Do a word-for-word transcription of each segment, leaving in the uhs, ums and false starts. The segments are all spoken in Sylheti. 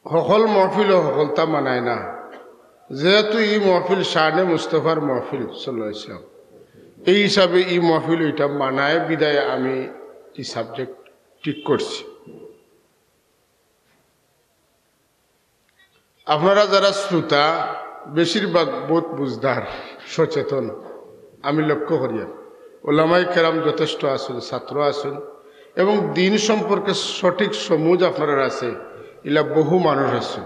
হকল মহফিলও হকলতা মানায় না। যেহেতু ই মহফিল শানে মুস্তফার মহফিল সাল্লাল্লাহু আলাইহি ওয়াসাল্লাম, এই হিসাবে ই মহফিল ইটা মানায় বিধায় আমি ই subject ঠিক করছি। আপনারা যারা শ্রোতা, বেশিরভাগ বহুত বুঝদার, সচেতন, আমি লক্ষ্য করিয়ার। ওলামায়ে কেরাম যথেষ্ট আছইন, ছাত্র আছইন, এবং দ্বীন সম্পর্কে সঠিক সমুজ আপনারার আছে, ইলা বহু মানুষ আছইন।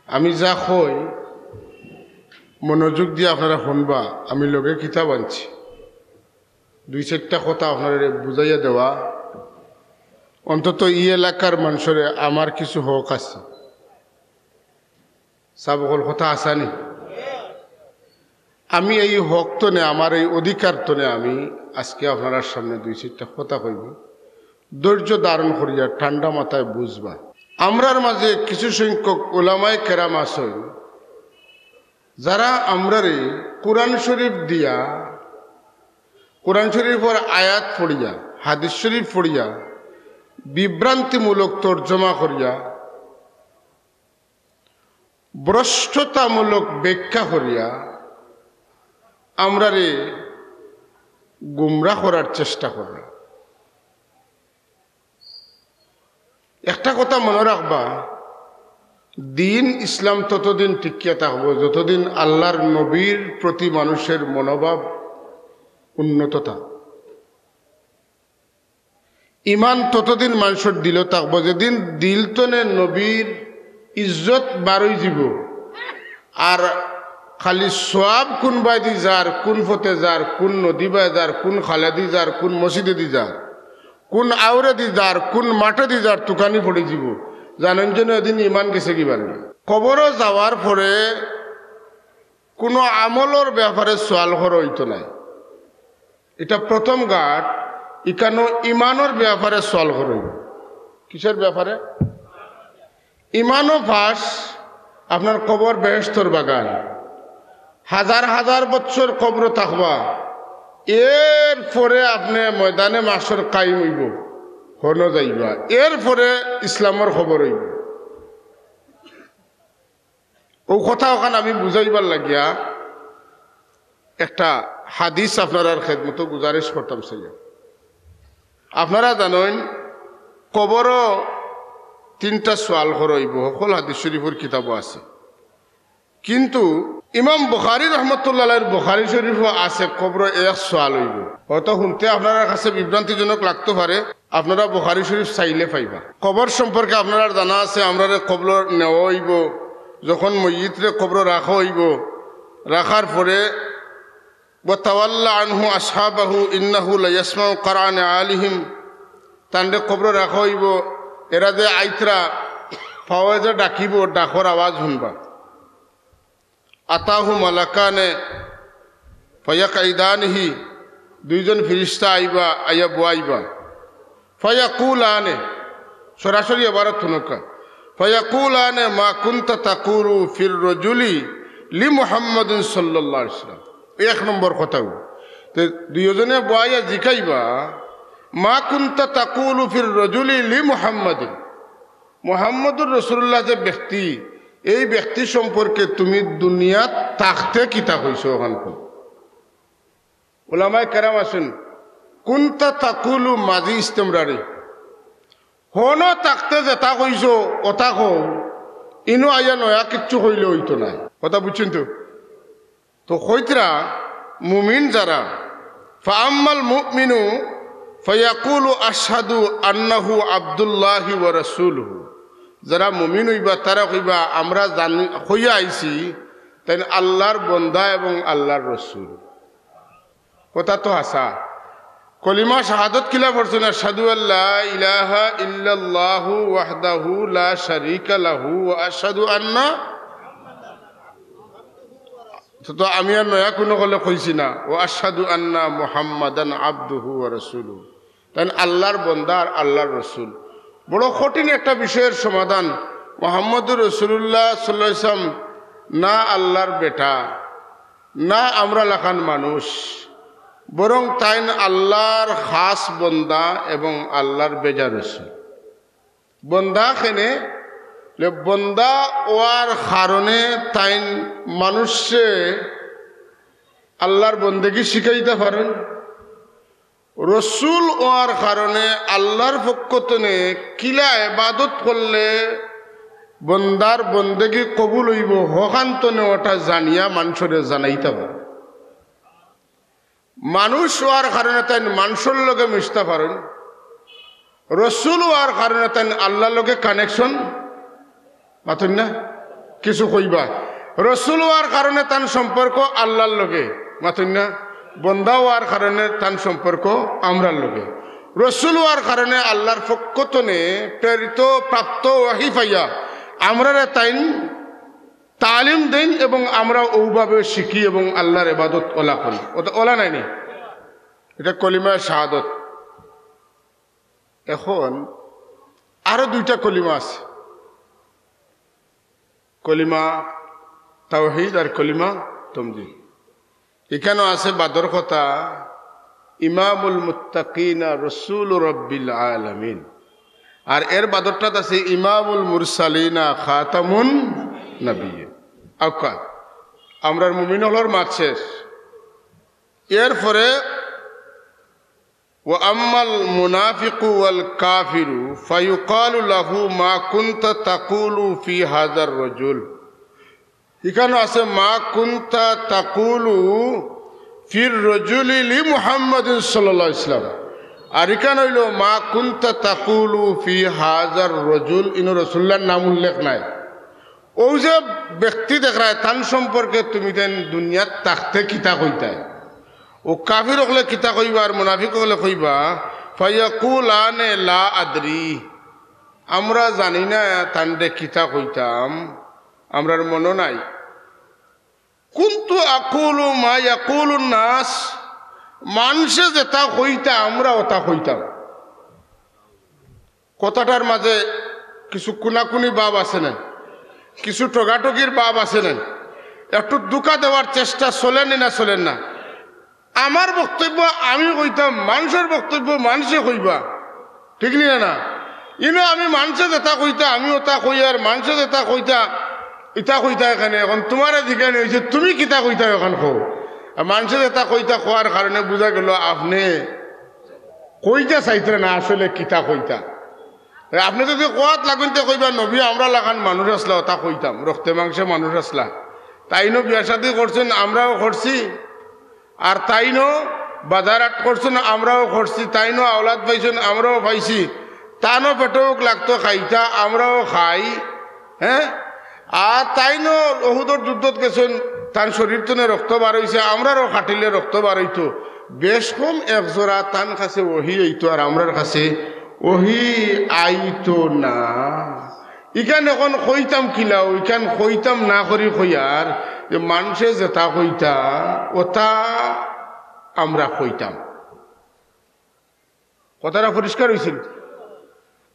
আমি যা কই, মনোযোগ দিয়া আপনারা হুনবা, আমি লগে কিতাব আনছি। দুই চাইরটা কথা আপনারারে বুঝাইয়া দেওয়া, অন্তত ই এলাকার মানষরে আমার কিছু হক আছে। সাব অকল কথা আছানি? আমি এই হক তনে, আমার এই অধিকার তনে আমি আজকে আপনারার সামনে দুই চাইরটা কথা কইমু। ধৈর্য ধারণ করিয়া ঠান্ডা মাথায় বুঝবা। আমরার মাঝে কিছু সংখ্যক ওলামায়ে কেরাম আছইন, যারা আমরারে কোরআন শরীফ দিয়া, কোরআন শরীফর আয়াত পড়িয়া, হাদিস শরীফ পড়িয়া, বিভ্রান্তিমূলক তর্জমা করিয়া, ভ্রষ্টতামূলক ব্যাখ্যা করিয়া আমরারে গুমরা করার চেষ্টা কররা। একটা কথা মনো রাখবা, দ্বীন ইসলাম ততদিন টিকিয়া থাকবো যতদিন আল্লাহর নবীর প্রতি মানুষের মনোভাব উন্নত থাকবো। ইমান ততদিন মানষর দিলো থাকবো, যেদিন দিল তনে নবীর ইজ্জত বারই যিবো। আর খালি সওয়াব কুন বায়দি যার, কুন পথে যার, কুন নদী বায় যার, কুন খালেদি যার, কুন মসজিদেদি যার, কুন আওরেদি যার, কুন মাঠেদি যার, তুকানি পড়ি যিবো। জানইন যেন এদিন ইমান গেছে কি বারই। কবরো যাওয়ার পরে কুনু আমলর ব্যাপারে সওয়াল করা অইতো নায়। ইটা প্রথম ঘাট, ইকানো ইমানর ব্যাপারে সওয়াল করা অইবো। কিসের ব্যাপারে? ইমানও ফাঁস, আপনার কবর বেহেশতর বাগান। হাজার হাজার বছর কবরো থাকবা, এরপরে আপনে ময়দানে মাশর কায়েম অইবো, হনো যাইবা, এরপরে ইসলামর খবর অইবো। অউ কথা অখান আমি বুঝাইবার লাগিয়া একটা হাদিস আপনারার খেদমতো গুজারিশ করতাম চাইয়া। আপনারা জানইন, কবরো তিনটা সওয়াল করা অইবো, হকল হাদিস শরীফর কিতাবো আছে। কিন্তু ইমাম বুখারী রহমতুল্লাহ আলাইহির বুখারী শরীফো আছে, কবরো এক সওয়াল অইবো। হয়তো হুনতে আপনারার কাছে বিভ্রান্তিজনক লাগতো পারে, আপনারা বুখারী শরীফ চাইলে পাইবা। কবর সম্পর্কে আপনারার জানা আছে, আমরারে কবরো নেওয়া অইবো, যখন মইয়িতরে কবরো রাখা অইবো, রাখার পরে, "ওয়াতাওয়াল্লা আনহু আসহাবাহু ইন্নাহু লায়াসমাউ কারআনা আলিহিম", তানরে কবরো রাখা অইবো, এরা যে আইতরা, পাওয়ে যে ডাকিবো, ডাকর আওয়াজ হুনবা। আতাহু মালাকানে ফায়াকইদানিহি, দুইজন ফিরিস্তা আইবা, আইয়া বওয়াইবা। ফায়াকুলানে, সরাসরি এবারও তুনুকা। ফায়াকুলানে মা কুনতা তাকুলু ফির রাজুলি লি মুহাম্মাদিন সাল্লাল্লাহু আলাইহি ওয়াসাল্লাম। এক নম্বর কথা অউ। তে দুইজনে বওয়াইয়া জিকাইবা, মা কুনতা তাকুলু ফির রাজুলি লি মুহাম্মাদিন। মুহাম্মদুর রাসূলুল্লাহ যে ব্যক্তি, এই ব্যক্তি সম্পর্কে তুমি দুনিয়াত থাকতে কিতা কইছো অখান কও। উলামায়ে কেরাম আছইন, কুনতা তাকুলু মাজি ইস্তেমরারি। হনো থাকতে যেতা কইছো, অতা কও, ইনো আইয়া নয়া কিচ্ছু কইলে অইতো নায়। কথা বুঝছইন তো? তো কইতরা মুমিন যারা, ফাআম্মাল মুমিনু ফায়াকুলু আশহাদু আন্নাহু আব্দুল্লাহি ওয়া রাসূলুহু। যারা মুমিন অইবা, তারা কইবা, "আমরা জানি, কইয়া আইছি, তাইন আল্লাহর বন্দা এবং আল্লাহর রসুল।" কথা তো হাছা। কলিমা শাহাদত কিলা পড়ছইন? আশহাদু আল্লা ইলাহা ইল্লাল্লাহু ওয়াহদাহু লা শারীকা লাহু ওয়া আশহাদু আন্না, তো, তো আমি আর নয়া কুনু কলে কইছি না, "ওয়া আশহাদু আন্না মুহাম্মাদান আবদুহু ওয়া রাসূলুহু।" তাইন আল্লাহর বন্দা আর আল্লাহর রসুল। বড় কঠিন একটা বিষয়ের সমাধান। মুহাম্মদুর রাসূলুল্লাহ সাল্লাল্লাহু আলাইহি ওয়াসাল্লাম না আল্লাহর বেটা, না আমরা লাখান মানুষ, বরং তাইন আল্লাহর খাস বন্দা এবং আল্লাহর বেজা রসুল। বন্দা কেনে, লে বন্দা অওয়ার কারণে তাইন মানুষরে আল্লার বন্দেগি শিখাইতা পারইন। রসুল অওয়ার কারণে আল্লার পক্ষ তনে কিলা এবাদত করলে বন্দার বন্দেগি কবুল অইবো, হখান তনে অটা জানিয়া মানষরে জানাইতা পারইন। মানুষ অওয়ার কারণে তাইন মানষর লগে মিশতা পারইন, রসুল অওয়ার কারণে তাইন আল্লার লগে connection, মাতইন না? কিছু কইবা। রসুল অওয়ার কারণে তান সম্পর্ক আল্লার লগে, মাতইন না? বন্দা অওয়ার কারণে তান সম্পর্ক আমরার লগে। রসুল অওয়ার কারণে আল্লার পক্ষ তনে প্রেরিত, প্রাপ্ত ওয়াহি পাইয়া আমরারে তাইন তালিম দেইন এবং আমরা অউভাবে শিখি এবং আল্লার এবাদত অলা করি। অতা অলা নায়নি? ইটা কলিমায়ে শাহাদত। এখন আরো দুইটা কলিমা আছে, কলিমা তাওহীদ আর কলিমা তমজিদ। ইখানো আছে বাদর কথা, ইমামুল মুত্তাকিনা রসুল রব্বিল আলামিন। আর এর বাদরটাত আছে ইমামুল মুরসালিনা খাতামুন নবিয়্যিন। আউক্কা, আমরার মুমিন অকলর মাত শেষ। এরপরে, "ওয়া আম্মাল মুনাফিকু ওয়াল কাফিরু ফায়ুকালু লাহু মা কুনতা তাকুলু ফি হাযার রাজুল।" ইখানো আছে, "মা কুনতা তাকুলু ফির রাজুলি লি মুহাম্মাদিন সাল্লাল্লাহু আলাইহি ওয়াসাল্লাম।" আর ইখান অইলো, "মা কুনতা তাকুলু ফি হাযার রাজুল", ইনো রসুলুল্লাহর নাম উল্লেখ নাই। অউ যে ব্যক্তি দেখরায়, তান সম্পর্কে তুমি তাইন দুনিয়াত থাকতে কিতা কইতায়? অউ কাফির অকলে কিতা কইবা আর মুনাফিক অকলে কইবা, "ফায়াকুলানে লা আদরি", আমরা জানি না তানরে কিতা কইতাম, আমরার মনো নাই। "কুনতু আকুলু মা ইয়াকুলুন নাস", মানষে যেতা কইতা আমরা অতা কইতাম। কথাটার মাঝে কিছু কুনাকুনি ভাব আছে না, কিছু ঠগাঠগির ভাব আছে না, একটু ধুকা দেওয়ার চেষ্টা চলেনি না চলের না? আমার বক্তব্য আমি কইতাম, মানষর বক্তব্য মানষে কইবা, ঠিক নি না? ইনো আমি মানষে যেতা কইতা আমি অতা কই, আর মানষে যেতা কইতা ইতা কইতা। এখানে এখন তুমারে জিকানি অইছে, তুমি কিতা কইতা অখান কও। আর মানষে যেতা কইতা কওয়ার কারণে বুঝা গেল আপনে কইতা চাইতরা না আসলে কিতা কইতা। আপনে যদি কওয়াত লাগইন তে কইবা, "নবী আমরার লাখান মানুষ আছলা, অতা কইতাম, রক্তে মাংসে মানুষ আছলা। তাইনও বিয়া শাদী করছইন, আমরাও করছি, আর তাইনও বাজার হাট করছইন, আমরাও করছি, তাইনও আওলাদ পাইছইন, আমরাও পাইছি, তানও পেটো ভুক লাগতো খাইতা, আমরাও খাই।" হ্যাঁ, আর তাইনও উহুদর যুদ্ধত গেছইন, তান শরীর তনে রক্ত বার অইছে, আমরারও কাটিলে রক্ত বার অইতো। বেশ কম এক জোড়া তান কাছে ওহি আইতো আর আমরার কাছে ওহি আইতো না। ইখান এখন কইতাম কিলাও, ইখান কইতাম না করি কইয়ার যে মানষে যেতা কইতা অতা আমরা কইতাম। কথাটা পরিষ্কার অইছিল?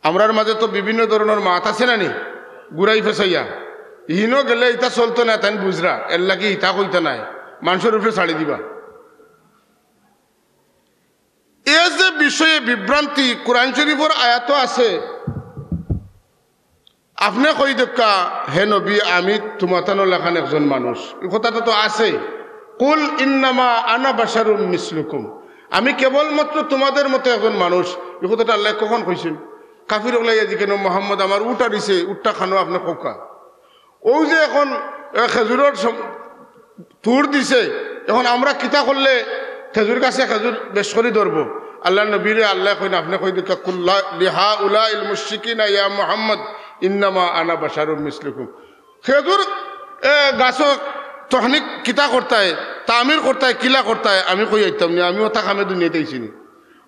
আমরার মাঝে তো বিভিন্ন ধরনর মাত আছে না নি, ঘুরাই ফেসাইয়া। ইনো গেলে ইতা চলতো না, তাইন বুঝরা, এর লাগি ইতা কইতা নায়, মানষর উপরে ছাড়ি দিবা। এ যে বিষয়ে বিভ্রান্তি, কোরআন শরীফর আয়াতও আছে, আপনে কই দেউক্কা, "হে নবী, আমি তুমাতানর লাখান একজন মানুষ।" ই কথাটা তো আছে। "কুল ইন্নামা আনা বাশারুম মিসলুকুম।" আমি কেবলমাত্র তুমাদের মতো একজন মানুষ। ই কথাটা আল্লায় কখন কইছইন? কাফির অকলে জিকাইন, "মোহাম্মদ, আমার উট আরিছে, উটটা খানো, আপনে কউক্কা।" অউ যে এখন, এ, খেজুরর সম-, তুর দিছে। এখন আমরা কিতা করলে খেজুর গাছে খেজুর বেশ করি ধরবো? আল্লার নবীরে আল্লায় কইন, আপনে কই দেউক্কা, "কুল্লা লিহাউলাইল মুশরিকিনা ইয়া মুহাম্মদ, ইন্নামা আনা বাশারুম মিসলুকুম।" খেজুর, এ, গাছো তহনিক কিতা করতায়, তামির করতায়, কিলা করতায়, আমি কই আইতাম নি, আমি অতা কামে দুনিয়াত আইছি নি।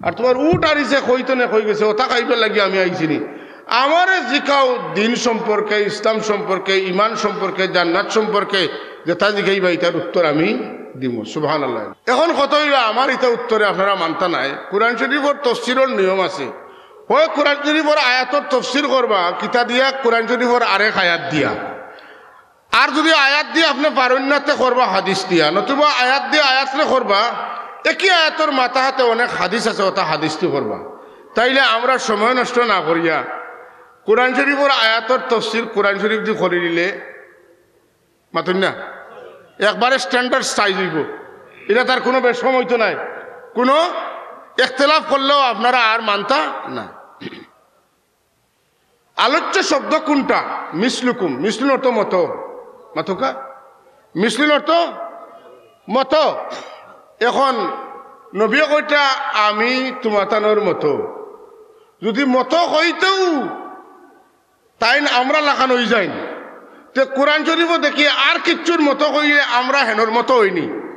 আর তুমার উট আরিছে, কইতো নে কই গেছে, অতা খাইবার লাগি আমি আইছি নি। আমারে জিকাও দিন সম্পর্কে, ইসলাম সম্পর্কে, ইমান সম্পর্কে, জান্নাত সম্পর্কে, যেতা জিকাইবা ইতার উত্তর আমি দিমু। সুবহানাল্লাহ। এখন কথা অইলো, আমার ইতা উত্তরে আপনারা মানতা নায়। কোরআন শরীফর তফসিরর নিয়ম আছে, হয় কোরআন শরীফর আয়াতর তফসির করবা কিতা দিয়া, কোরআন শরীফর আরেক আয়াত দিয়া। আর যুদি আয়াত দি আপনে পারইন না তে করবা হাদিস দিয়া, নতুবা আয়াত দি আয়াতরে করবা, একই আয়াতর মাথাহাতে অনেক হাদিস আছে, অতা হাদিস দি করবা। তাইলে আমরা সময় নষ্ট না করিয়া কোরআন শরীফর আয়াতর তফসির কোরআন শরীফ দি করি দিলে মাতুন না, একবারে স্ট্যান্ডার্ড সাইজ অইবো। ইটা তার কুনু বেশকম অইতো নায়, কুনু ইখতিলাফ করলেও আপনারা আর মানতা না। আলোচ্য শব্দ কুনটা? মিসলুকুম। মিসলুন অর্থ মতো। মাতউক্কা? মিসলুন অর্থ মতো। এখন নবীয়ে কইতা, "আমি তুমাতানর মতো।" যুদি মতো কইতেউ তাইন আমরার লাখান অইযাইন, তে কোরআন শরীফো দেখি আর কিচ্ছুর মতো কইলে আমরা হেনর মতো অইনি।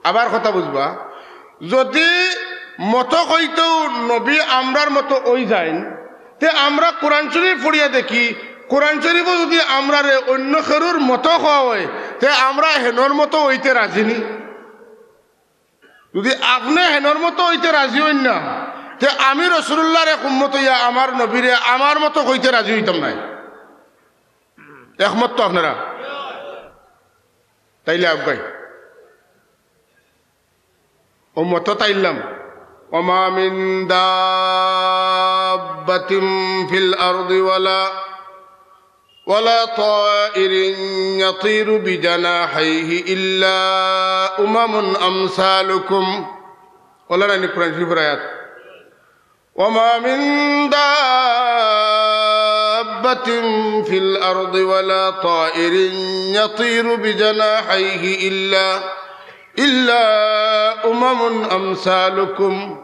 আবার কথা বুঝবা, যুদি মতো কইতেউ নবী আমরার মতো অইযাইন, তে আমরা কোরআন শরীফ পড়িয়া দেখি, কোরআন শরীফো যুদি আমরারে অইন্য কেউর মতো কওয়া অয়, তে আমরা হেনর মতো অইতে রাজি নি? যুদি আপনে হেনর মতো অইতে রাজি অইন না, তে আমি রাসুলুল্লাহর এক উম্মত অইয়া আমার নবীরে আমার মতো কইতে রাজি অইতাম নায়। একমত তো আপনারা? তাইলে আউক্কা। অউ মতো তাইলাম। وما من دابة في الأرض ولا ولا طائر يطير بجناحيه إلا أمم أمثالكم. অলা নানি কোরআন শরীফর আয়াত? وما من دابة في الأرض ولا طائر يطير بجناحيه إلا إلا أمم أمثالكم.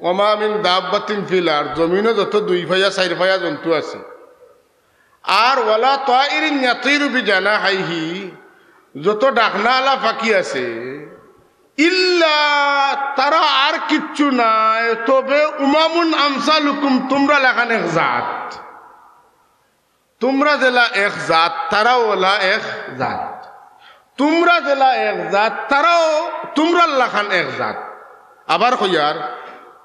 وما من دابة في الأرض, জমিনো যত দুই পাইয়া চাইর পাইয়া জন্তু আছে, আর ولا طائر يطير بجناحيه, যত ডাকনাআলা পাখি আছে, إلا, তারা আর কিচ্ছু নায়, তবে أمم أمثالكم, তুমরার লাখান এক জাত। তুমরা যেলা এক জাত, তারাও অলা এক জাত। তুমরা যেলা এক জাত, তারাও তুমরার লাখান এক জাত। আবার কইয়ার,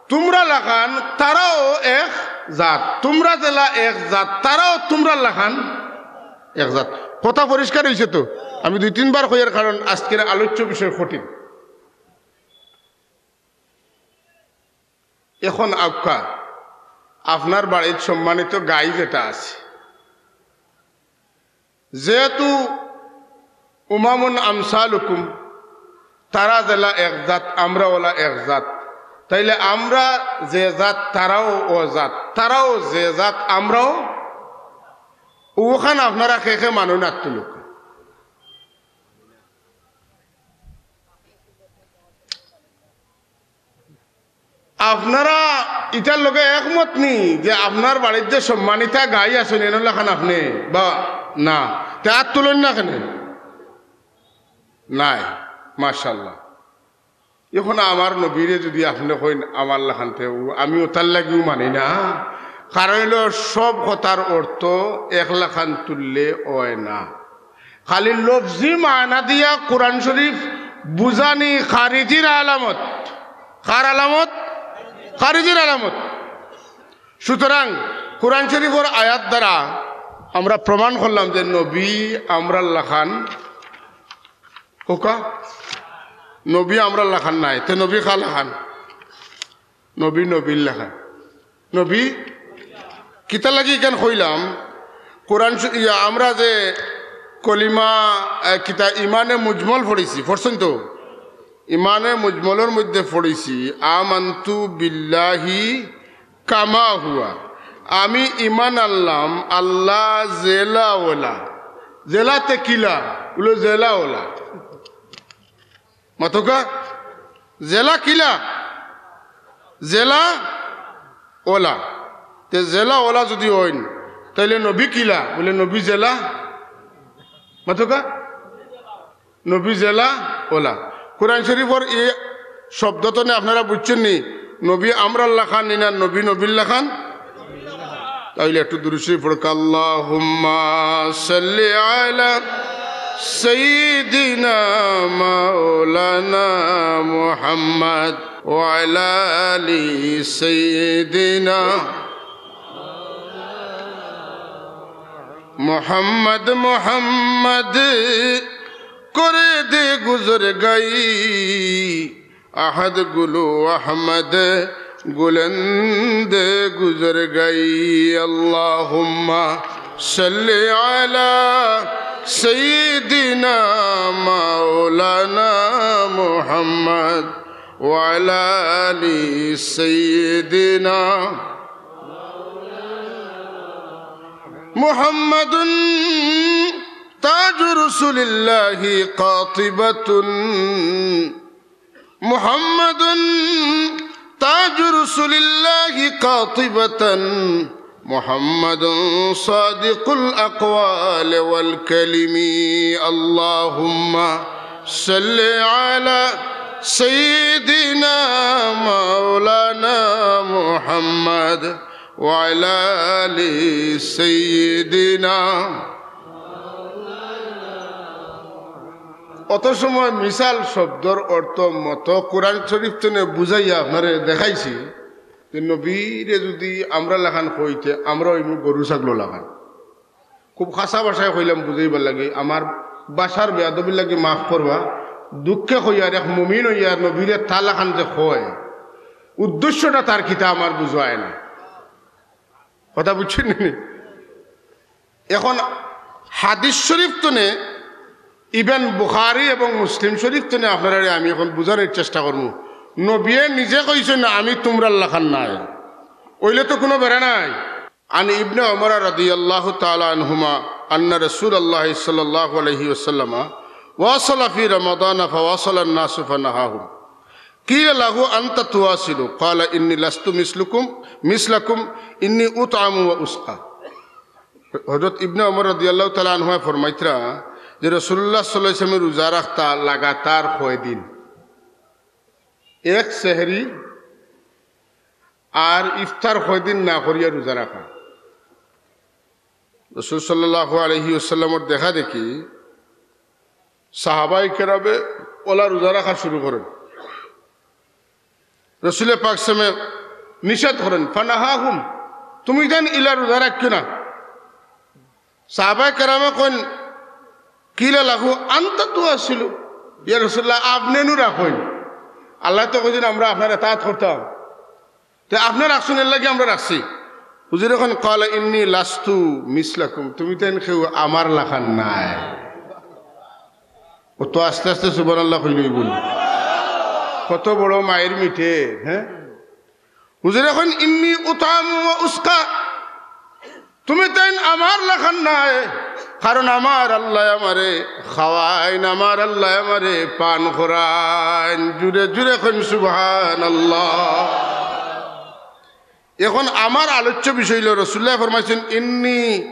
তুমরার লাখান তারাও এক জাত। তুমরা যেলা এক জাত, তারাও তুমরার লাখান এক জাত। কথা পরিষ্কার অইছে তো? আমি দুই তিনবার কইয়ার, কারণ আজকের আলোচ্য বিষয় কঠিন। এখন আউক্কা, আপনার বাড়িত সম্মানিত গাই যেটা আছে, যেহেতু أمم أمثالكم, তারা যেলা এক জাত, আমরা অলা এক জাত, তাইলে আমরা যে জাত, তারাও অউ জাত, তারাও যে জাত, আমরাও অখান। আপনারা কে কে মানইন আত তুলউক্কা। আপনারা ইটার লগে একমত নি যে আপনার বাড়িত যে সম্মানিতা গাই আছইন, এনর লাখান আপনে বা না? তে আত তুলইন না কেনে? নাই, মাশাআল্লাহ। এখন আমার নবীরে যুদি আপনে কইন আমার লাখান, তে অউ আমি অতার লাগিউ মানি না। কারণ অইলো, সব কথার অর্থ এক লাখান তুললে অয় না। খালি লফজি মানা দিয়া কোরআন শরীফ বুঝানি খারিজির আলামত। কার আলামত? খারিজির আলামত। সুতরাং কোরআন শরীফর আয়াত দ্বারা আমরা প্রমাণ করলাম যে নবী আমরার লাখান, কউক্কা, নবী আমরার লাখান নায়। তে নবী কার লাখান? নবী নবীর লাখান। নবী, কিতার লাগি ইখান কইলাম? কোরআন শ-, ইয়া, আমরা যে কলিমা, আহ, কিতা ইমানে মুজমল পড়ছি, পড়ছইন তো? ইমানে মুজমলর মধ্যে পড়ছি, "আমানতু বিল্লাহি কামা হুয়া।" আমি ইমান আনলাম আল্লাহ যেলা অলা। যেলা তে কিলা? বলে যেলা অলা। মাতউক্কা? যেলা কিলা? যেলা অলা। তে যেলা অলা যুদি অইন, তাইলে নবী কিলা? বলে নবী যেলা। মাতউক্কা? নবী যেলা অলা। কোরআন শরীফর ই শব্দ তনে আপনারা বুঝছইন নি? নবী আমরার লাখান নি না নবী নবীর লাখান? তাইলে একটু দুরূদ শরীফ পড়উক্কা। اللهم صل على سيدنا مولانا محمد وعلى آل سيدنا محمد، محمد করে দে গুজর গাই। আহাদ গুলো আহমদ گلند گزر گئی۔ اللهم صل على سيدنا مولانا محمد وعلى آل سيدنا محمد تاج رسول الله قاطبة محمد تاج رسول الله قاطبة محمد صادق الأقوال والكلم اللهم صل على سيدنا مولانا محمد وعلى آل سيدنا অত সময় মিসাল শব্দর অর্থ মতো কোরআন শরীফ তনে বুঝাইয়া আপনারে দেখাইছি যে নবীরে যুদি আমরা লাখান কইতে, আমরা অইমু গরু ছাগল লাখান। খুব খাসা ভাষায় কইলাম বুঝাইবার লাগি, আমার ভাষার বেয়াদবির লাগি মাফ করবা। দুঃখে কইয়ার এক মুমিন অইয়ার নবীরে তা লাখান যে কয়, উদ্দেশ্যটা তার কিতা আমার বুঝায় না। কথা বুঝছইন নি? এখন হাদিস শরীফ তনে, even বুখারী এবং মুসলিম শরীফ তনে আপনারারে আমি এখন বুঝানির চেষ্টা করমু। নবিয়ে নিজে কইছইন, "আমি তুমরার লাখান নায়।" অইলে তো কুনু বেড়া নাই। عن ابن عمر رضي الله تعالى عنهما أن رسول الله صلى الله عليه وسلم واصل في رمضان فواصل الناس فنهاهم قيل له أنت تواصل قال إني لست مثلكم مثلكم إني أطعم وأسقى। হযরত ইবনে ওমর রাদিয়াল্লাহু তাআলা আনহুমা ফরমাইতরা যে রাসূলুল্লাহ সাল্লাল্লাহু আলাইহি ওয়াসাল্লামে রোজা রাখতা লাগাতার কয়দিন, এক সেহরি আর ইফতার কয়দিন না করিয়া রোজা রাখা। রাসূল সাল্লাল্লাহু আলাইহি ওয়াসাল্লামর দেখা দেখি সাহাবায়ে কেরামে অলা রোজা রাখা শুরু করইন। রাসূলে পাক সাল্লাল্লাহু আলাইহি ওয়াসাল্লামে নিষেধ করইন, "ফানাহাহুম, তুমি যেন ইলা রোজা রাখিও না।" সাহাবায়ে কেরামে কইন, "কিলা লাহু আনতা তুয়াসিলু, ইয়া রাসূলুল্লাহ, আপনে নু রাখইন। আল্লায় তো কইছইন আমরা আপনার ইতাআত করতাম।" তে আপনে রাখছইন, এরলাগি আমরা রাখছি। হুজুরে কইন, "ক্বালা ইন্নী লাস্তু মিসলাকুম, তুমি তাইন কেউ আমার লাখান নায়।" অত আস্তে আস্তে সুবহানাল্লাহ কইলে অইবো নি? কত বড় মাইর মিঠে, হ্যাঁ? হুজুরে কইন, "ইন্নী উতআমু ওয়া উসকা, তুমি তাইন আমার লাখান নায়, কারণ আমার আল্লায় আমারে খাওয়াইন, আমার আল্লায় আমারে পান করাইন।" জুরে জুরে কইন, "সুবহানাল্লাহ।" এখন আমার আলোচ্য বিষয় অইলো, রাসূলুল্লায় ফরমাইছইন, "ইন্নী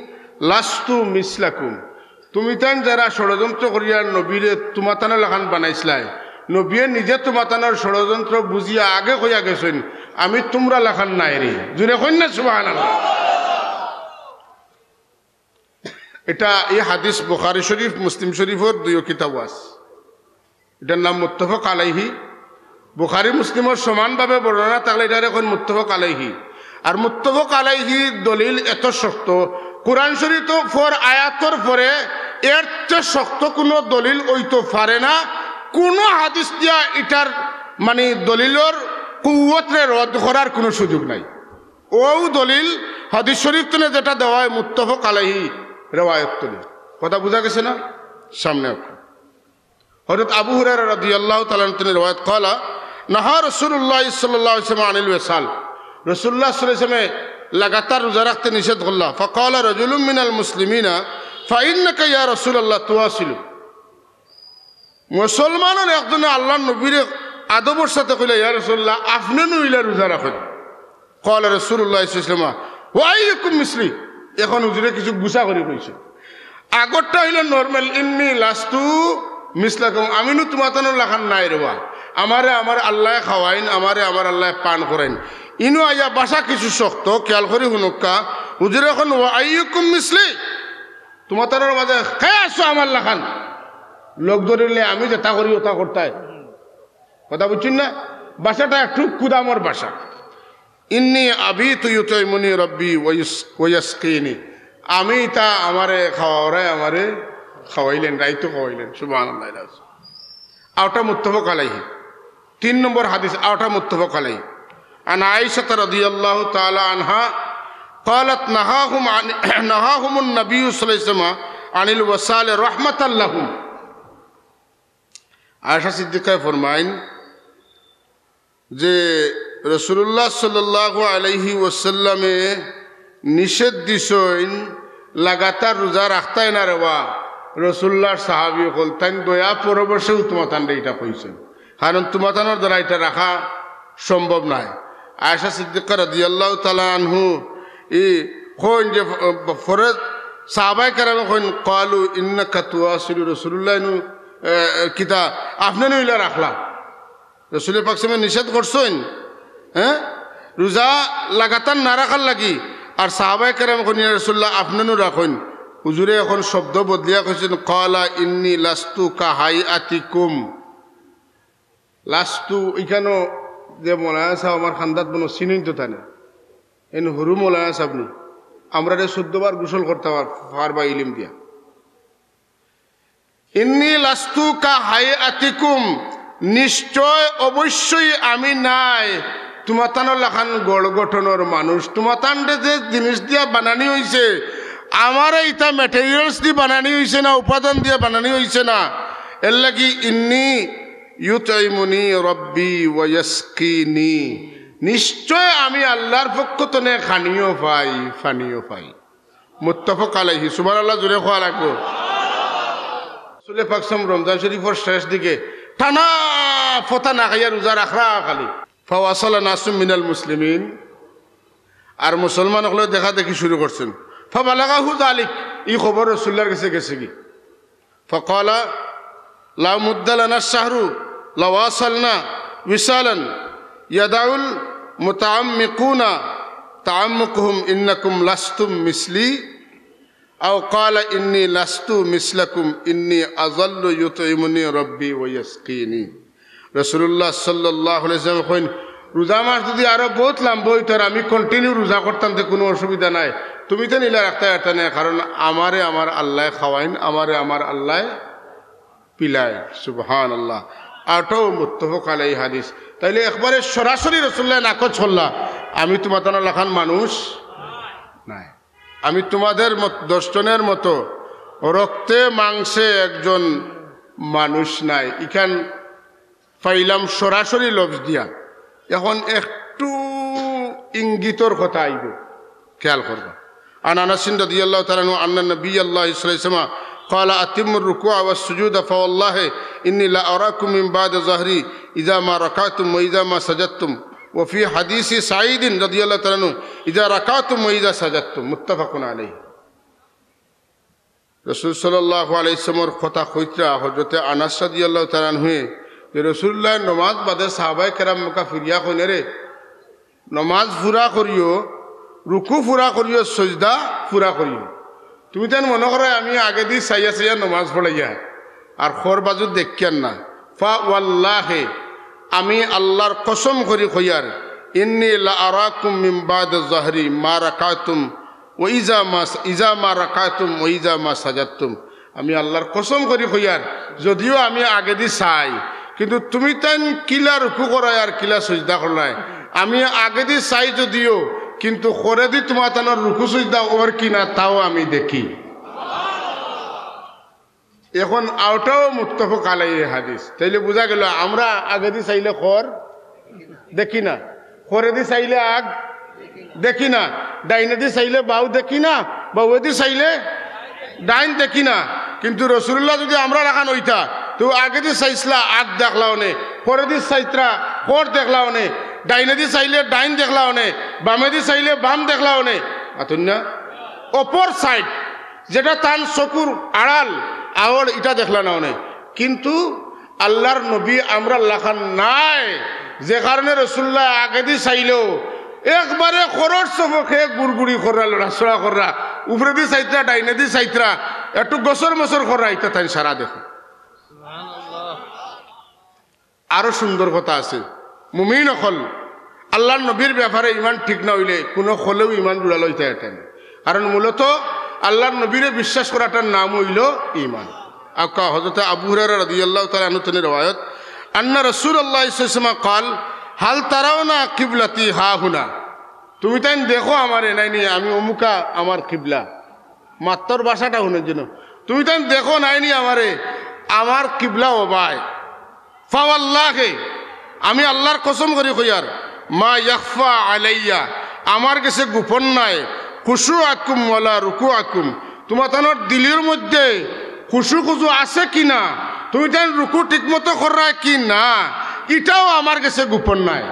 লাস্তু মিসলাকুম।" তুমি তাইন যারা ষড়যন্ত্র করিয়া নবীরে তুমাতানর লাখান বানাইছলায়, নবিয়ে নিজে তুমাতানর ষড়যন্ত্র বুঝিয়া আগে কইয়া গেছইন, "আমি তুমরার লাখান নায় রে।" জুরে কইন না, সুবহানাল্লাহ। ইটা, ই হাদিস বুখারী শরীফ, মুসলিম শরীফর দুইও কিতাবো আছে। ইটার নাম মুত্তাফাক আলাইহি। বুখারী মুসলিমর সমানভাবে বর্ণনা থাকলে ইটারে কইন মুত্তাফাক আলাইহি। আর মুত্তাফাক আলাইহি দলিল এত শক্ত, কোরআন শরীফর আয়াতর পরে এর চেয়ে শক্ত কুনু দলিল অইতো পারে না। কুনু হাদিস দিয়া ইটার, মানি, দলিলর কুওয়াতরে রদ করার কুনু সুযোগ নাই। অউ দলিল হাদিস শরীফ তনে যেটা দেওয়া অয় মুত্তাফাক আলাইহি রেওয়ায়ত তনে। কথা বুঝা গেছে না? সামনে এখন হযরত আবু হুরায়রা রাদিয়াল্লাহু তাআলা আনহু তনে রেওয়ায়ত, ক্বালা নাহা রাসূলুল্লাহ সাল্লাল্লাহু আলাইহি ওয়াসাল্লাম আনিল ওয়াসাল। রাসূলুল্লাহ সাল্লাল্লাহু আলাইহি ওয়াসাল্লামে লাগাতার রোজা রাখতে নিষেধ করলা। ফাকালা রাজুলুম মিনাল মুসলিমিনা, "ফাইন্নাকা ইয়া রাসূলাল্লাহ তুওয়াসিলু।" মুসলমানর একজনে আল্লাহর নবীরে আদবর সাথে কইলা, "ইয়া রাসূলুল্লাহ, আপনে নু ইলা রোজা রাখইন।" ক্বালা রাসূলুল্লাহ সাল্লাল্লাহু আলাইহি ওয়াসাল্লাম, "ওয়া আইয়ুকুম মিসলি?" এখন হুজুরে কিছু গুছা করি কইছে। আগরটা অইলো normal, "ইন্নী লাস্তু মিসলাকুম, আমি নু তুমাতানর লাখান নায় রেবা। আমারে আমার আল্লায় খাওয়াইন, আমারে আমার আল্লায় পান করাইন।" ইনো আইয়া ভাষা কিছু শক্ত, খেয়াল করি হুনউক্কা। হুজুরে কইন, "ওয়া আইয়ুকুম মিসলি?" তুমাতানর মাঝে কে আছো আমার লাখান? লগ ধরিলে আমি যেটা করি ওটা করতায়। কথা বুঝছইন না? ভাষাটা একটু কুদামর ভাষা। "ইন্নী আবিতু ইউতইমুনি রাব্বি ওয়া ইউস-, ওয়া ইয়াসকিনি।" আমি তা আমারে খাওয়াওরায় আমারে খাওয়াইলেন, রাইতো খাওয়াইলেন। সুবহানাল্লাহ। আওটা মুত্তাফাক আলাইহি। তিন নম্বর হাদিস, আওটা মুত্তাফাক আলাইহি। عن عائشة رضي الله تعالى عنها قالت: نهاهم عن نهاهم النبي صلى الله عليه وسلم عن الوصال رحمة لهم. আয়েশা সিদ্দিকায় ফরমাইন যে রাসূলুল্লাহ সাল্লাল্লাহু আলাইহি ওয়াসাল্লামে নিষেধ দিছইন লাগাতার রোজা রাখতায় না রেবা। রাসূলুল্লাহর সাহাবী অকল তাইন দয়া পরবশেও তুমাতানরে ইটা কইছইন, কারণ তুমাতানর দ্বারা ইটা রাখা সম্ভব নায়। আয়েশা সিদ্দিকা রাদিয়াল্লাহু তাআলা আনহু ই কইন যে ফ-, ফরে সাহাবায়ে কেরামে কইন, قالوا إنك تواصل رسول الله নু, এ, এ, কিতা আপনে নু ইলা রাখলা? রসুলে পাক সাল্লামে নিষেধ করছইন, হ্যাঁ, রোজা লাগাতার না রাখার লাগি। আর সাহাবায়ে কেরামে কইন, ইয়া রাসূলুল্লাহ, আপনে নু রাখইন। হুজুরে অখন শব্দ বদলিয়া কইছইন, قال إني لست كهيئتكم। লাস্তু, ইখানো যে মৌলানা সাব আমার খান্দাত বনো চিনইন তো তানে, এন হুরু মৌলানা সাব নি, আমরারে চৌদ্দ বার গোসল করতা পার-, পারবা ইলিম দিয়া। إني لست كهيئتكم, নিশ্চয় অবশ্যই আমি নায় তুমাতানর লাখান গড় গঠনর মানুষ। তুমাতানরে যে জিনিস দিয়া বানানি অইছে, আমারে ইতা materials দি বানানি অইছে না, উপাদান দিয়া বানানি অইছে না। এরলাগি إني يطعمني ربي ويسقيني, নিশ্চয় আমি আল্লার পক্ষ তনে খানিও পাই, পানিও পাই। মুত্তাফাক আলাইহি। সুবহানাল্লাহ, জোরে কওয়া লাগবো। রাসূলে পাক সাল্লাম রমজান শরীফর শেষ দিকে টানা ফতা না খাইয়া রোজা রাখরা খালি। فواصل ناس من المسلمين, আর মুসলমান অকলে দেখা দেখি শুরু করছইন। فبلغه ذلك, ই খবর রাসূলুল্লাহর গেছে গেছেগি। فقال: لو مد لنا الشهر لواصلنا وصالا يدع المتعمقون تعمقهم إنكم لستم مثلي، أو قال: إني لست مثلكم إني أظل يطعمني ربي ويسقيني। রাসূলুল্লাহ সাল্লাল্লাহু আলাইহি ওয়াসাল্লাম কইন, রোজা মাস যদি আরো বউত লাম্বা অইতো আর আমি continue রোজা করতাম, তে কুনু অসুবিধা নাই। তুমিতাইন ইলা রাখতায় পারতায় নায়, কারণ আমারে আমার আল্লায় খাওয়াইন, আমারে আমার আল্লায় পিলাইন। সুবহানাল্লাহ। অউটাও মুত্তাফাক আলাইহি হাদিস। তাইলে একবারে সরাসরি রাসূলুল্লাহর নাকচ করলা, আমি তুমাতানর লাখান মানুষ নায়। আমি তুমাদের মত-, দশ জনর মতো রক্তে মাংসে একজন মানুষ নায়। ইখান পাইলাম সরাসরি লফজ দিয়া। অখন একটু ইঙ্গিতর কথা আইবো, খেয়াল করবা। عن أنس رضي الله تعالى عنه أن النبي الله صلى الله عليه وسلم قال: أتموا الركوع والسجود فوالله إني لأراكم من بعد ظهري إذا ما ركعتم وإذا ما سجدتم، وفي حديث سعيد رضي الله تعالى عنه: إذا ركعتم وإذا سجدتم، متفق عليه। রাসূল সাল্লাল্লাহু আলাইহি ওয়াসাল্লামর কথা কইতরা হযরতে আনাস রাদিয়াল্লাহু তাআলা আনহুয়ে যে রাসূলুল্লাহ নমাজ বাদে সাহাবায়ে কেরাম মক্কা ফিরিয়া কইন, রে, নমাজ পুরা করিও, রুকু পুরা করিও, সজদা পুরা করিও। তুমিতাইন মনো করো আমি আগেদি চাইয়া চাইয়া নমাজ পড়াইয়ার, আর খর বাজু দেখিয়ার না। فوالله, আমি আল্লার কসম করি কইয়ার, إني لأراكم من بعد ظهري ما ركعتم وإذا ما، إذا ما ركعتم وإذا ما سجدتم। আমি আল্লার কসম করি কইয়ার, যদিও আমি আগেদি চাই, কিন্তু তুমিতাইন কিলা রুকু কররায় আর কিলা সজদা কররায়, আমি আগেদি চাই যদিও, কিন্তু খরেদি তুমাতানর রুকু সজদা অর কিনা তাও আমি দেখি। অখন অউটাও মুত্তাফাক আলাইহি হাদিস। তাইলে বুঝা গেল, আমরা আগেদি চাইলে খর দেখি না, খরেদি চাইলে আগ দেখি না, ডাইনেদি চাইলে বাউ দেখি না, বাউয়েদি চাইলে ডাইন দেখি না। কিন্তু রাসূলুল্লাহ যুদি আমরার লাখান অইতা, তে আগেদি চাইছলা আগ দেখলা অনে, খরেদি চাইতরা খর দেখলা অনে, ডাইনেদি চাইলে ডাইন দেখলা অনে, বামেদি চাইলে বাম দেখলা অনে। মাতইন না? অপর side, যেটা তান চকুর আড়াল, আওর ইটা দেখলা না অনে। কিন্তু আল্লার নবী আমরার লাখান নায়, যে কারণে রাসূলুল্লাহ আগেদি চাইলেও একবারে খরর সবকে গুড়গুড়ি কররা, লড়াচড়া কররা, উপরেদি চাইতরা, ডাইনেদি চাইতরা, একটু গসর মসর কররা, ইটা তাইন সারা দেখো। আরো সুন্দর কথা আছে। মুমিন অকল, আল্লার নবীর ব্যাপারে ইমান ঠিক না অইলে কুনু অকলেউ ইমান জুড়া লইতা পারতা না। কারণ মূলত আল্লার নবীরে বিশ্বাস করাটার নাম অইলো ইমান। আক্কা হযরতে আবু হুরায়রা রাদিয়াল্লাহু তাআলা আনহু তনে রেওয়ায়ত, أن رسول الله صلى الله عليه وسلم قال: হাল তারাও না কিবলাতি হা হুনা, তুমি তাইন দেখো আমারে নাইনি, আমি অমুকা আমার কিবলা। মাত্তর ভাষাটা হুনইন যেন, তুমি তাইন দেখো নাইনি আমারে, আমার কিবলা ও ভাই। ফাওয়াল্লাহে, আমি আল্লাহর কসম করি কইয়ার, মা ইয়াখফা আলাইয়া, আমার গেছে গোপন নাই, খুশু আকুম ওয়ালা রুকু আকুম, তুমাতানর দিলর মধ্যে খুশু খুজু আছে কি না, তুমি তাইন রুকু ঠিকমতো কররায় কি না, ইটাও আমার গেছে গোপন নাই।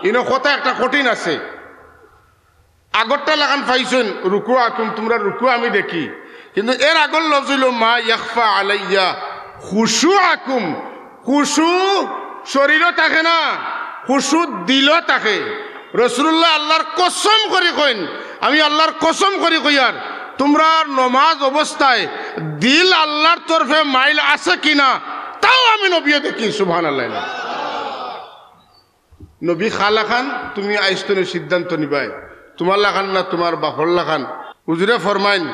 ইনো কথা একটা কঠিন আছে। আগরটা লাখান পাইছইন, রুকু আকুম, তুমরার রুকু আমি দেখি, কিন্তু এর আগর লফজ অইলো মা ইয়াখফা আলাইয়া খুশু আকুম। খুশু শরীরও থাকে না, খুশু দিলও থাকে। রসুলুল্লাহ আল্লাহর কসম করি কইন, আমি আল্লাহর কসম করি কইয়ার, তুমরার নমাজ অবস্থায় দিল আল্লাহর তরফে মাইল আছে কিনা, তাও আমি নবীয়ে দেখি। সুবহানাল্লাহ। নবী খালাখান, তুমি আইস্তনে সিদ্ধান্ত নিবায়, তুমার লাখান না তুমার বাফর লাখান। হুজুরে ফরমাইন,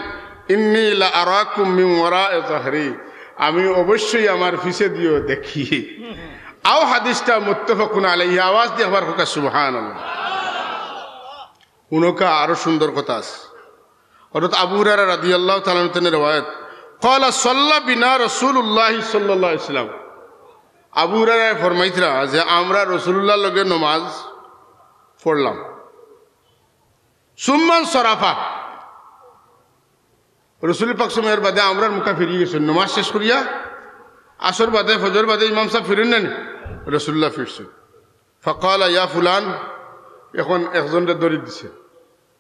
"ইন্নী লা আরাকুম মিন ওয়ারায়ে যাহরি", আমি অবশ্যই আমার পিছে দিও দেখি। আও হাদিসটা মুত্তাফাকুন আলাইহি, আওয়াজ দিয়া আবার কউক্কা সুবহানাল্লাহ। হুনউক্কা, আরো সুন্দর কথা আছে। হযরত আবু হুরায়রা রাদিয়াল্লাহু তাআলা আনহু তানে রেওয়ায়েত, ক্বালা সাল্লা বিনা রাসূলুল্লাহি সাল্লাল্লাহু আলাইহি ওয়াসাল্লাম। আবু হুরায়রায় ফরমাইতরা যে আমরা রাসূলুল্লাহর লগে নমাজ পড়লাম। সুম্মান সরাফা, রসুল পাক সাল্লাল্লাহু আলাইহি ওয়াসাল্লাম এর বাদে আমরার মুখা ফিরি গেছইন নমাজ শেষ করিয়া। আসর বাদে, ফজর বাদে ইমাম সাব ফিরইন না নি? রসুলুল্লাহ ফিরছইন। ফাকালা ইয়া ফুলান, এখন একজনরে ধরি দিছে,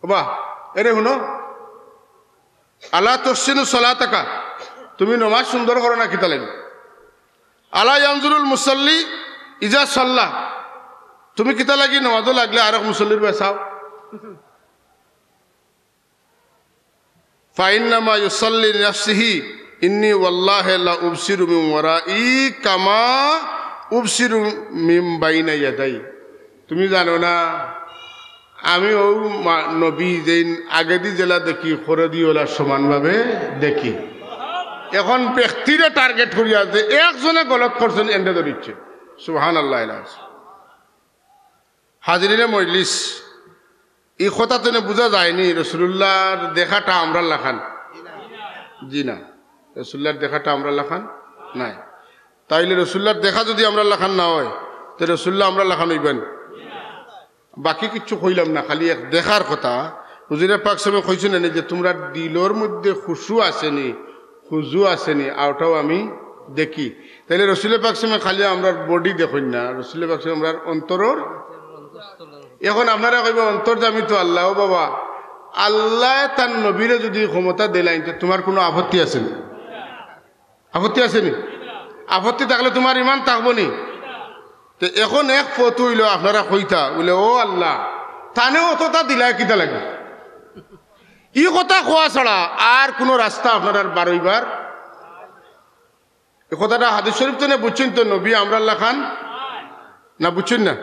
"ওবা, এরে হুনো, আলা তুহসিনু সালাতাকা, তুমি নমাজ সুন্দর করো না কিতা লাগি? আলা ইয়ানজুরুল মুসাল্লি ইজা সাল্লা, তুমি কিতা লাগি নমাজও লাগলে আরক মুসল্লির বায় চাও?" ফাইন্নামা ইউসাল্লি লিনাফসিহি, ইন্নী ওয়াল্লাহি লা উবসিরু মিন ওয়ারাই কামা উবসিরু মিন বাইনা ইয়াদাই। তুমি জানো না, আমি অউ মা-, নবী যেইন আগেদি যেলা দেখি, খরেদি অলা সমানভাবে দেখি। এখন ব্যক্তিরে টার্গেট করিয়া যে একজনে গলত করছইন, এনরে ধরিছে। সুবহানাল্লাহ। হাজিরিনে মজলিস, ই কথা তনে বুঝা যায়নি রসুলুল্লাহর দেখাটা আমরার লাখান? জি না, রসুলুল্লাহর দেখাটা আমরার লাখান নায়। তাইলে রসুলুল্লাহর দেখা যুদি আমরার লাখান না অয়, তে রসুলুল্লাহ আমরার লাখান অইবা নি? বাকি কিচ্ছু কইলাম না, খালি এক দেখার কথা। হুজুরে পাক সাল্লাল্লাহু আলাইহি ওয়াসাল্লাম কইছইন না নি যে তুমরার দিলর মধ্যে খুশু আছে নি, খুজু আছে নি, অটাও আমি দেখি। তাইলে রসুলে পাক সাল্লাল্লাহু আলাইহি ওয়াসাল্লাম খালি আমরার বডি দেখইন না, রসুলে পাক সাল্লাল্লাহু আলাইহি ওয়াসাল্লাম আমরার অন্তরর। এখন আপনারা কইবা, "অন্তর্যামী তো আল্লাহ।" ও বাবা, আল্লায় তান নবীরে যুদি ক্ষমতা দিলাইন, তে তুমার কুনু আপত্তি আছে নি? আপত্তি আছে নি? আপত্তি থাকলে তুমার ইমান থাকবো নি? তে এখন এক পথ অইলো, আপনারা কইতা বলে, "ও আল্লাহ, তানে অততা দিলায় কিতা লাগি?" ই কথা কওয়া ছাড়া আর কুনু রাস্তা আপনারার বারইবার? ই কথাটা হাদিস শরীফ তনে বুঝছইন তো, নবী আমরার লাখান না, বুঝছইন না?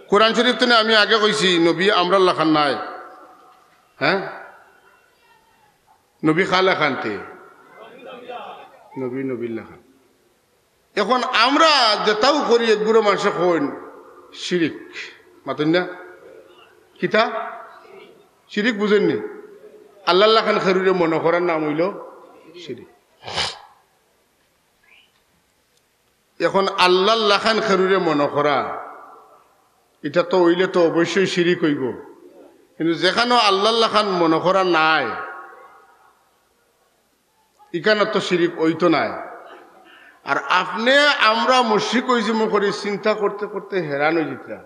কোরআন শরীফ তনে আমি আগে কইছি, নবী আমরার লাখান নায়। হ্যাঁ, নবী কার লাখান তে? নবী নবীর লাখান। এখন আমরা যেতাউ করি, এগুরে মানষে কইন শিরিক। মাতইন না? কিতা? শিরিক বুঝইন নি? আল্লাহর লাখান কেউরে মনো করার নাম অইলো শিরিক। এখন আল্লাহর লাখান কেউরে মনো করা, ইটা তো অইলে তো অবশ্যই শিরিক অইবো। কিন্তু যেখানো আল্লাহর লাখান মনো করা নাই, ইখানো তো শিরিক অইতো নায়। আর আপনে আমরা মুশরিক অইযিমু করি চিন্তা করতে করতে হেরান অইযিতরা।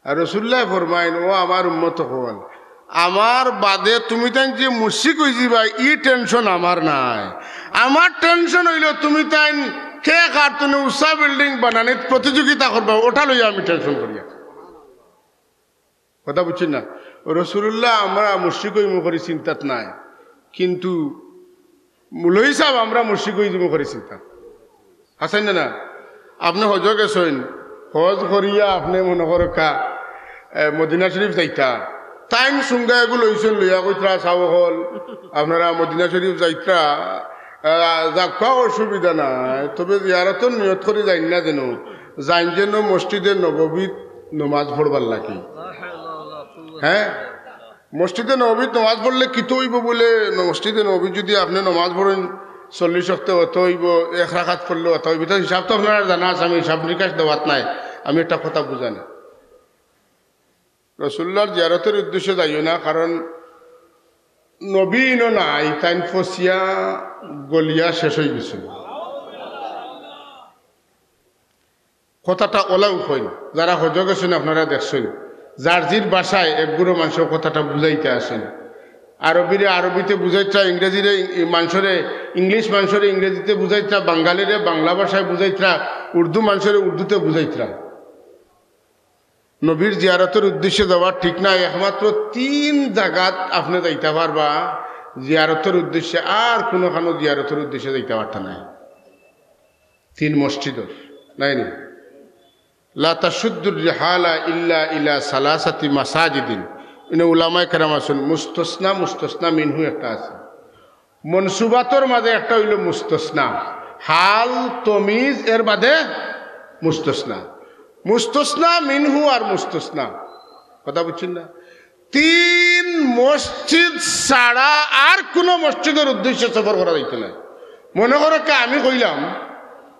আর রসুলুল্লায় ফরমাইন, "ও আমার উম্মত অকল, আমার বাদে তুমি তাইন যে মুশরিক অইযিবায়, ই টেনশন আমার নাই। আমার টেনশন অইলো তুমি তাইন কে কার তনে উচা বিল্ডিং বানানিত প্রতিযোগিতা করবা, অটা লইয়া আমি টেনশন করিয়ার।" কথা বুঝছইন না? রসুলুল্লাহ আমরা মুশরিক অইমু করি চিন্তাত নাই, কিন্তু মৌলভী সাব আমরা মুশরিক অইযিমু করি চিন্তাত। হাছা না না? আপনে হজো গেছইন, হজ করিয়া আপনে মনো করউক্কা, এ, মদিনা শরীফ যাইতা। তাইন সুঙ্গা এগু লইছইন, লইয়া কইতরা, "সাব অকল, আপনারা মদিনা শরীফ যাইতরা, আ, যাউক্কা অসুবিধা নাই, তবে জিয়ারতর নিয়ত করি যাইন না যেন।" যাইন যেন মসজিদে নববীত নমাজ পড়বার লাগি। হ্যাঁ, মসজিদে নববীত নমাজ পড়লে কিতা অইবো বুলে, মসজিদে নববীত যুদি আপনে নমাজ পড়ইন চল্লিশ ওয়াক্তে অতা অইবো, এক রাকাত পড়লে অতা অইবো, ইতা হিসাব তো আপনারার জানা আছে, আমি হিসাব নিকাশ দেওয়াত নাই, আমি একটা কথা বুঝানি। রসুল্লার জিয়ারতর উদ্দেশ্যে যাইও না, কারণ নবী ইনো নাই, তাইন ফসিয়া গলিয়া শেষ অইগেছইন। কথাটা অলাউ কইন, যারা হজো গেছইন আপনারা দেখছইন, যার জির ভাষায় একগুলো মানষর কথাটা বুঝাইতা আছইন। আরবিরে আরবিতে বুঝাইত্রা, ইংরেজিরে ইং-, মানষরে, ইংলিশ মানষরে ইংরেজিতে বুঝাইত্রা, বাঙালিরে বাংলা ভাষায় বুঝাইত্রা, উর্দু মানষরে উর্দুতে বুঝাইত্রা। নবীর জিয়ারতর উদ্দেশ্যে যাওয়া ঠিক না, একমাত্র তিন জাগাত আপনে যাইতা পারবা জিয়ারতর উদ্দেশ্যে, আর কুনুখানো জিয়ারতর উদ্দেশ্যে যাইতা পারতা নায়। তিন মসজিদর, নায় নি? লা তাশুদ্দুর রিহালা ইল্লা ইলা সালাসাতি মাসাজিদিন। ইনো উলামায়ে কেরাম আছইন, মুস্তসনা, মুস্তসনা মিনহু একটা আছে। মনসুবাতর মাঝে একটা অইলো মুস্তসনা, হাল, তমিজ, এর বাদে মুস্তসনা। মুস্তসনা মিনহু আর মুস্তসনা, কথা বুঝছইন না? তিন মসজিদ ছাড়া আর কুনু মসজিদর উদ্দেশ্যে সফর করা যাইতো নায়। মনো করউক্কা আমি কইলাম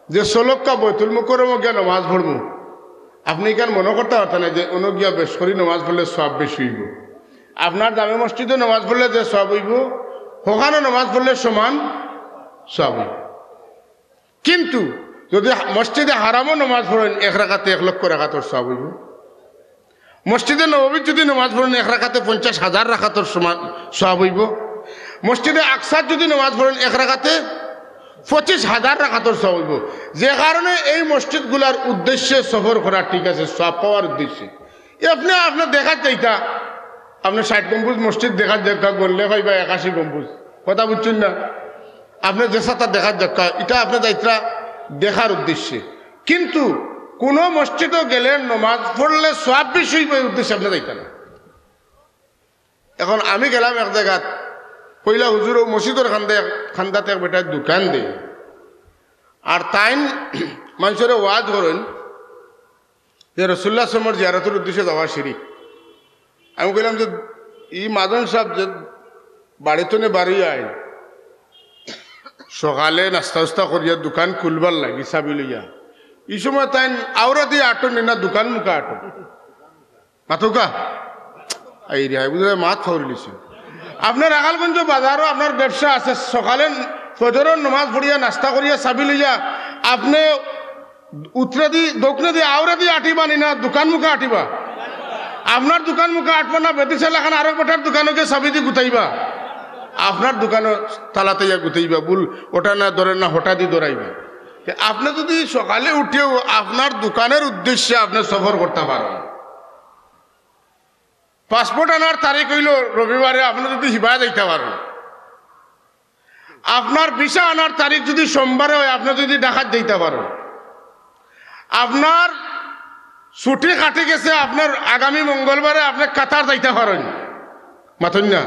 যে চলউক্কা বয়তুল মুকাররমো গিয়া নমাজ পড়মু, আপনে ইখান মনো করতা পারতা নায় যে অনো গিয়া বেশ করি নমাজ পড়লে সওয়াব বেশি অইবো। আপনার জামে মসজিদো নমাজ পড়লে যে সওয়াব অইবো, হখানো নমাজ পড়লে সমান সওয়াব অইবো। কিন্তু যুদি হা-, মসজিদে হারামো নমাজ পড়ইন, এক রাকাতে এক লক্ষ রাকাতর সওয়াব অইবো। মসজিদে নববীত যুদি নমাজ পড়ইন, এক রাকাতে পঞ্চাশ হাজার রাকাতর সমান সওয়াব অইবো। মসজিদে আকসাত যুদি নমাজ পড়ইন, এক রাকাতে পঁচিশ হাজার রাকাতর সওয়াব অইবো। যে কারণে এই মসজিদগুলার উদ্দেশ্যে সফর করা ঠিক আছে, সওয়াব পাওয়ার উদ্দেশ্যে। আপনে, আপনে দেখাত যাইতা, আপনে ষাইট গম্বুজ মসজিদ দেখাত যাইতা, গনলে পাইবা একাশি গম্বুজ। কথা বুঝছইন না? আপনে যেছাতা দেখাত যাইতা, ইটা আপনে যাইত্রা দেখার উদ্দেশ্যে। কিন্তু কুনু মসজিদো গেলে নমাজ পড়লে সওয়াব বেশি অইবো, এই উদ্দেশ্যে আপনে যাইতা না। এখন আমি গেলাম এক জাগাত, কইলা, "হুজুর, অউ মসজিদর কান্দাত এক বেটায় দোকান দেয়, আর তাইন মানষরে ওয়াজ করইন যে রসুল্লাহ সাল্লাল্লাহু আলাইহি ওয়াসাল্লামর জিয়ারতর উদ্দেশ্যে যাওয়া শিরিক।" আমি কইলাম যে, "ই মাজন সাব যে বাড়ি তনে বারইয়া আইন, সকালে নাস্তা-উস্তা করিয়া দোকান খুলবার লাগি চাবি লইয়া, ই সময় তাইন আওরাদি আটইন নি না দোকান মুখা আটইন?" মাতউক্কা? এই রে, বুঝলে মাত ফাউরি লিছে। আপনার রাখালগঞ্জ বাজারো আপনার ব্যবসা আছে, সকালে ফজরর নমাজ পড়িয়া, নাস্তা করিয়া, চাবি লইয়া, আপনে উত্তরেদি, দক্ষিণেদি, আওরেদি আটিবা নি না দোকান মুখা আটিবা? আপনার দোকান মুখা আটবা না, বেদিশা লাখান আরক বেটার দোকানো গিয়া চাবিদি গুতাইবা? আপনার দোকানো তালাত আইয়া গুতাইবা, বুল ওটা না ধরে না, হঠাৎই ধরাইবা। তে আপনে যুদি সকালে উঠিয়াউ আপনার দোকানর উদ্দেশ্যে আপনে সফর করতা পারইন, পাসপোর্ট আনার তারিখ অইলো রবিবারে, আপনে যুদি হিবায় যাইতা পারইন, আপনার ভিসা আনার তারিখ যুদি সোমবারে অয়, আপনে যুদি ঢাকাত যাইতা পারইন, আপনার ছুটি কাটি গেছে, আপনার আগামী মঙ্গলবারে আপনে কাতার যাইতা পারইন, মাতইন না?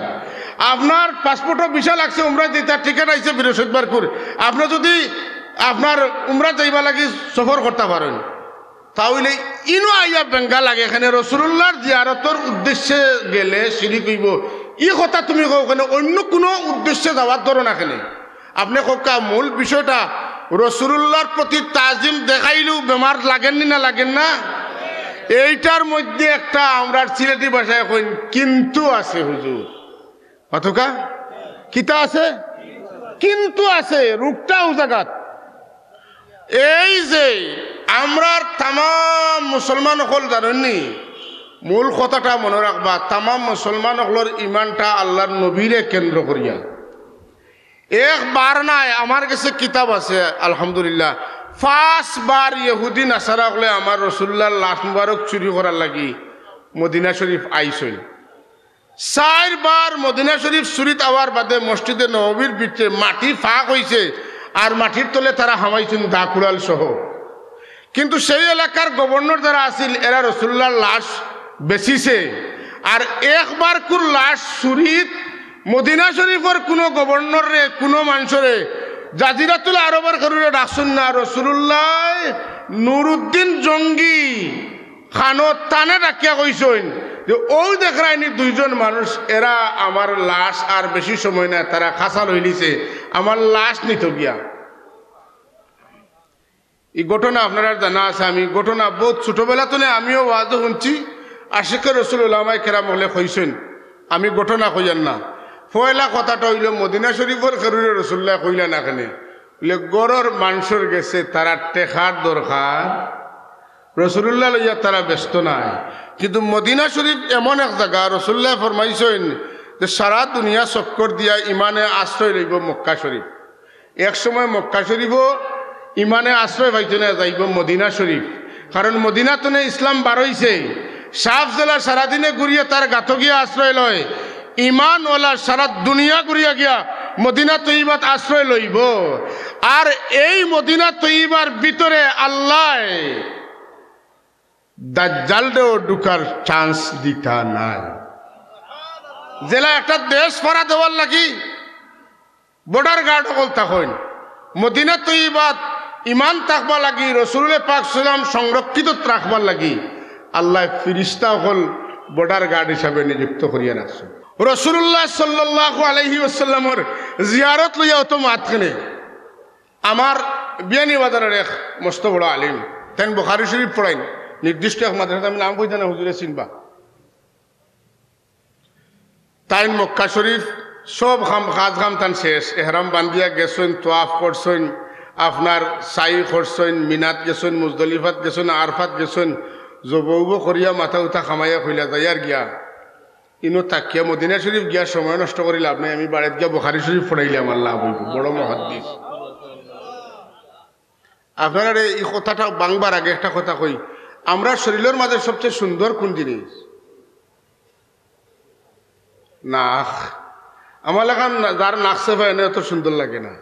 আপনার পাসপোর্টো ভিসা লাগছে, উমরাত যাইতা, টিকিট আইছে বৃহস্পতিবারকুর, আপনে যুদি আপনার উমরাত যাইবার লাগি সফর করতা পারইন, তা অইলে ইনো আইয়া বেঙ্গা লাগে, এখানে রসুলুল্লাহর জিয়ারতর উদ্দেশ্যে গেলে শিরিক অইবো। ই কথা তুমি কও কেনে, অইন্য কুনু উদ্দেশ্যে যাওয়ার ধরো না কেনে? আপনে কউক্কা, মূল বিষয়টা রসুলুল্লাহর প্রতি তাজিম দেখাইলেও বেমার লাগের নি না, লাগের না? এইটার মধ্যে একটা, আমরার সিলেটি ভাষায় কইন, কিন্তু আছে হুজুর। মাতউক্কা? কিতা আছে? কিন্তু আছে, রোগটা অউ জাগাত। এই যে আমরার তামাম মুসলমান অকল জানইন নি, মূল কথাটা মনো রাখবা, তামাম মুসলমান অকলর ইমানটা আল্লাহর নবীরে কেন্দ্র করিয়া। একবার নায়, আমার গেছে কিতাব আছে, আলহামদুলিল্লাহ, পাঁচবার ইহুদি নাসারা অকলে আমার রসুলুল্লাহর লাশ মুবারক চুরি করার লাগি মদিনা শরীফ আইছইন। চাইরবার মদিনা শরীফ চুরিত আওয়ার বাদে মসজিদে নববীর ভিতরে মাটি ফাঁক অইছে, আর মাটির তলে তারা হামাইছইন দা কুড়াল সহ। কিন্তু সেই এলাকার গভর্নর যারা আছিল, এরা রসুলুল্লাহর লাশ বেচিছে। আর একবারকুর লাশ চুরিত মদিনা শরীফর কুনু গভর্নররে, কুনু মানষরে জাজিরাতুল আরবর কেউরে ডাকছইন না, রাসুলুল্লায় নুরুদ্দিন জঙ্গি খানো তানে ডাকিয়া কইছইন যে, "অউ দেখরায়নি দুইজন মানুষ, এরা আমার লাশ আর বেশি সময় নাই, তারা খাসা লইলিছে, আমার লাশ নিতো গিয়া।" ই ঘটনা আপনারার জানা আছে, আমি ঘটনা বউত ছোটবেলা থনে আমিও ওয়াজো হুনছি, আশিকে রসুল ওলামায়ে কেরাম অকলে কইছইন, আমি ঘটনা কইয়ার না। পয়লা কথাটা অইলো মদিনা শরিফর কেউরে রাসুলুল্লায় কইলা না কেনে? বলে, ঘরর মানষর গেছে তারার টেকার দরকার, রাসুলুল্লাহ লইয়া তারা ব্যস্ত নায়। কিন্তু মদিনা শরিফ এমন এক জাগা, রাসুলুল্লায় ফরমাইছইন যে সারা দুনিয়া চক্কর দিয়া ইমানে আশ্রয় লইবো মক্কা শরিফ। এক সময় মক্কা শরিফও ইমানে আশ্রয় পাইতো না, যাইবো মদিনা শরিফ। কারণ মদিনা থনে ইসলাম বারইছে। সাফ যেলা সারাদিনে ঘুরিয়া তার গাতো গিয়া আশ্রয় লয়, ইমানওয়ালা সারা দুনিয়া ঘুরিয়া গিয়া মদিনা তৈবাত আশ্রয় লইবো। আর এই মদিনা তৈবার ভিতরে আল্লায় দাজ্জালরেও ঢুকার chance দিতা নায়। যেলা একটা দেশ পাহারা দেওয়ার লাগি border guard অকল থাকইন, মদিনা তৈবাত ইমান থাকবার লাগি, রসুল পাক সাল্লাম সংরক্ষিত রাখবার লাগি আল্লায় ফিরিস্তা অকল border guard হিসাবে নিযুক্ত করিয়া রাখছইন। রাসুলুল্লাহ সাল্লাল্লাহু আলাইহি ওয়াসাল্লামর জিয়ারত লইয়া অত মাত কেনে। আমার বিয়ানীবাজারর এক মস্ত বড় আলিম, তাইন বুখারী শরিফ পড়াইন, নির্দিষ্ট এক মাদ্রাসাত, আমি নাম কইতাম না, হুজুরে চিনবা। তাইন মক্কা শরিফ সব কাম, কাজ কাম তান শেষ, এহরাম বান্ধিয়া গেছইন, তোয়াফ করছইন, আপনার সাই করছইন, মিনাত গেছইন, মুজদলিফাত গেছইন, আরফাত গেছইন, জবউব করিয়া মাথা উঠা কামাইয়া কইলা, "যাইয়ার গিয়া, ইনো থাকিয়া মদিনা শরিফ গিয়া সময় নষ্ট করি লাভ নাই, আমি বাড়িত গিয়া বুখারী শরিফ পড়াইলে আমার লাভ অইবো, বড় মুহাদ্দিস।" আপনারারে ই কথাটা ভাঙবার আগে একটা কথা কই, আমরার শরীলর মাঝে সবচেয়ে সুন্দর কুন জিনিস? নাক। আমার লাখান না-, যার নাক চেপা এনে অত সুন্দর লাগে না।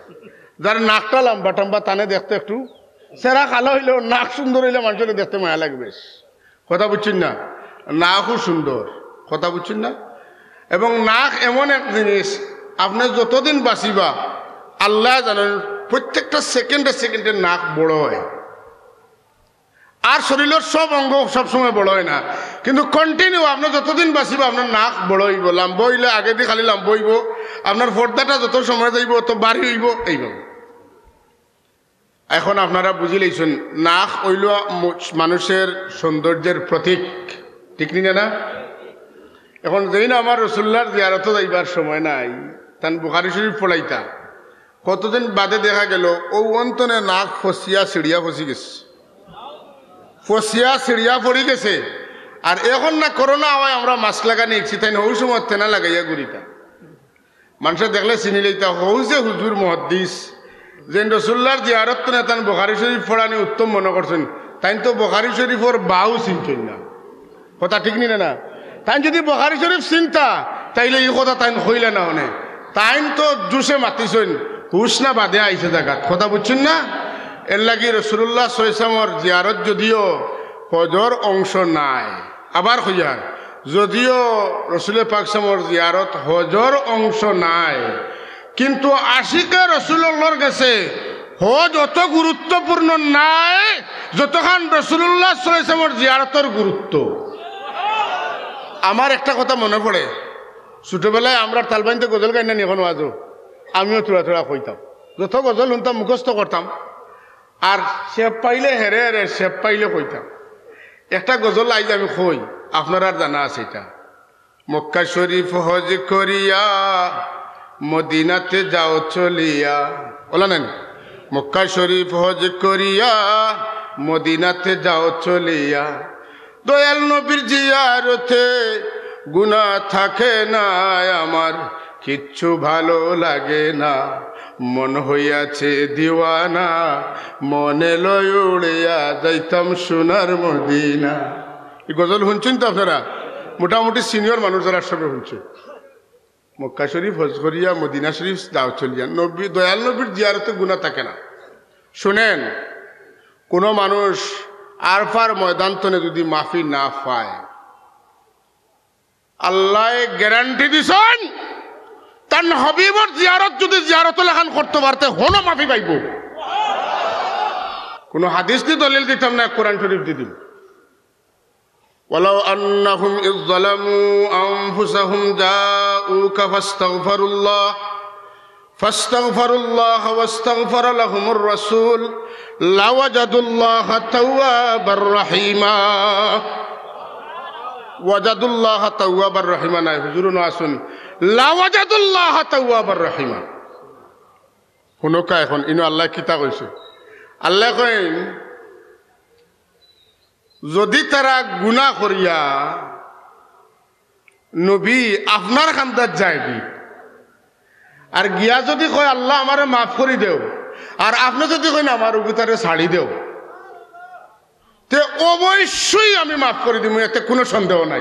যার নাকটা লাম্বা টাম্বা তানে দেখতে একটু, চেহারা কালা অইলেও নাক সুন্দর অইলে মানষরে দেখতে মায়া লাগে বেশ। কথা বুঝছইন না? নাকও সুন্দর। কথা বুঝছইন না? এবং নাক এমন এক জিনিস, আপনে যতদিন বাঁচিবা, আল্লায় জানইন, প্রত্যেকটা সেকেন্ডে সেকেন্ডে নাক বড় অয়। আর শরীলর সব অঙ্গ সবসময় বড় অয় না, কিন্তু continue আপনে যতদিন বাঁচিবা, আপনার নাক বড় অইবো, লাম্বা অইলে আগেদি খালি লাম্বা অইবো, আপনার পর্দাটা যত সময় যাইবো, অত ভারি অইবো, এইভাবে। এখন আপনারা বুঝিলাইছইন, নাক অইলো ম-, মানুষের সৌন্দর্যের প্রতীক, ঠিক নি না? এখন যেইন আমার রসুলুল্লাহর জিয়ারতো যাইবার সময় নাই, তান বুখারী শরীফ পড়াইতা, কতদিন বাদে দেখা গেল, অউ অন্তনে নাক ফসিয়া ছিড়িয়া ফসি গেছে, ফসিয়া ছিড়িয়া পড়ি গেছে। আর এখন না করোনা অওয়ায় আমরা mask লাগানি শিখছি, তাইন হউ সময় তেনা লাগাইয়া ঘুরিতা। মানষে দেখলে চিনিলাইতা, হউ যে হুজুর মুহাদ্দিস, যেইন রসুলুল্লাহর জিয়ারত থনে তান বুখারী শরীফ পড়ানি উত্তম মনো করছইন, তাইন তো বুখারী শরীফর বাউ চিনছইন না। কথা ঠিক নি না? তাইন যুদি বুখারী শরীফ চিনতা, তাইলে ই কথা তাইন কইলা না অনে। তাইন তো জুশে মাতিছইন, হুশ না বাদে আইছে জাগাত। কথা বুঝছইন না? এরলাগি রসুলুল্লাহ সাল্লাল্লাহু আলাইহি ওয়াসাল্লামর জিয়ারত যুদিও হজর অংশ নায়, আবার কইয়ার, যুদিও রসুলে পাক সাল্লাল্লাহু আলাইহি ওয়াসাল্লামর জিয়ারত হজর অংশ নায়, কিন্তু আশিকে রসুলুল্লাহর গেছে হজ অত গুরুত্বপূর্ণ নায়, যতখান রসুলুল্লাহ সাল্লাল্লাহু আলাইহি ওয়াসাল্লামর জিয়ারতর গুরুত্ব। আমার একটা কথা মনো পড়ে, ছোটবেলায় আমরার তালবাইন্তে গজল গাইন না নি, এখন ওয়াজো আমিও থুড়া থুড়া কইতাম, যত গজল হুনতাম মুখস্থ করতাম, আর শেপ পাইলে হেরে হেরে, শেপ পাইলে কইতাম। একটা গজল আইজ আমি কই, আপনারার জানা আছে ইটা। মক্কা শরীফ হজ করিয়া মদিনাতে যাও চলিয়া। অলা নায়নি? মক্কা শরীফ হজ করিয়া মদিনাতে যাও চলিয়া। দয়াল নবীর জিয়ারতে গুনা থাকে না আমার, কিচ্ছু ভালো লাগে না। মন হইয়াছে দিওয়ানা, মনে লয় উড়িয়া যাইতাম সোনার মদিনা। ই গজল হুনছইন তো আপনারা? মোটামুটি senior মানুষ যারা সবে হুনছইন। মক্কা শরীফ হজ করিয়া মদিনা শরীফ যাও চলিয়া, নবী, দয়াল নবীর জিয়ারতে গুনা থাকে না। শুনেন, কোনো মানুষ আরফার ময়দান তনে যুদি মাফি না পায়, আল্লায় গ্যারান্টি দিছইন, তান হাবিবর জিয়ারত যুদি জিয়ারতর লাখান করতে পারতে হনো মাফি পাইবো। কোনো হাদিস দি দলিল দিতাম না, কোরআন শরীফ দি দিমু। ولو أنهم إذ ظلموا أنفسهم جاءوك فاستغفروا الله فاستغفروا الله واستغفر لهم الرسول لوجدوا الله توابا رحيما। وجدوا الله توابا رحيما নায়, হুজুর অনো আছইন। لوجدوا الله توابا رحيما। হুনউক্কা অখন, ইনো আল্লায় কিতা কইছে? আল্লায় কইন, যুদি তারা গুনা করিয়া নবী আপনার কান্দাত যায়গি, আর গিয়া যুদি কয়, "আল্লাহ, আমারে মাফ করি দেও," আর আপনে যুদি কইন, "আমার অগুতারে ছাড়ি দেও," তে অবশ্যই আমি মাফ করি দিমু, এতে কোনো সন্দেহ নাই।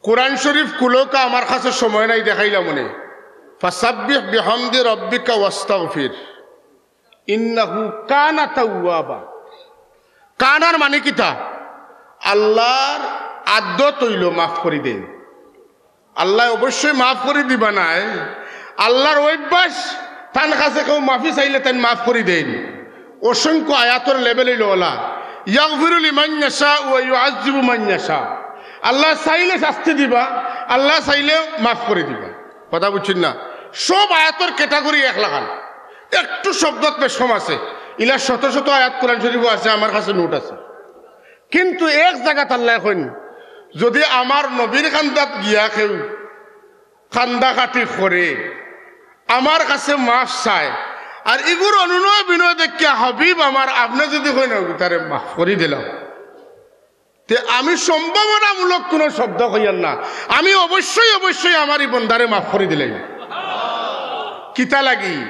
কোরআন শরীফ খুলউক্কা, আমার কাছে সময় নাই, দেখাইলাম অনে। فسبح بحمد ربك واستغفره إنه كان توابا। কানার মানে কিতা? আল্লাহর আদত অইলো মাফ করি দেইন। আল্লায় অবশ্যই মাফ করি দিবা নায়। আল্লাহর অভ্যাস, তান কাছে কেউ মাফি চাইলে তাইন মাফ করি দেইন। অসংখ্য আয়াতর level অইলো অলা, يغفر لمن يشاء ويعذب من يشاء। আল্লায় চাইলে শাস্তি দিবা, আল্লায় চাইলে মাফ করি দিবা। কথা বুঝছইন না? সব আয়াতর category এক লাখান, একটু শব্দত বেশ কম আছে। ইলা শত শত আয়াত কোরআন শরীফো আছে, আমার কাছে note আছে। কিন্তু এক জাগাত আল্লায় কইন, যুদি আমার নবীর কান্দাত গিয়া কেউ কান্দাকাটি করে, আমার কাছে মাফ চায়, আর ইগুর অনুনয় বিনয় দেখিয়া, "হাবিব আমার, আপনে যুদি কইন, তারে মাফ করি দিলাম," তে আমি সম্ভাবনামূলক কোনো শব্দ কইয়ার না, আমি অবশ্যই, অবশ্যই আমার ই বন্দারে মাফ করি দিলাইমু। কিতা লাগি?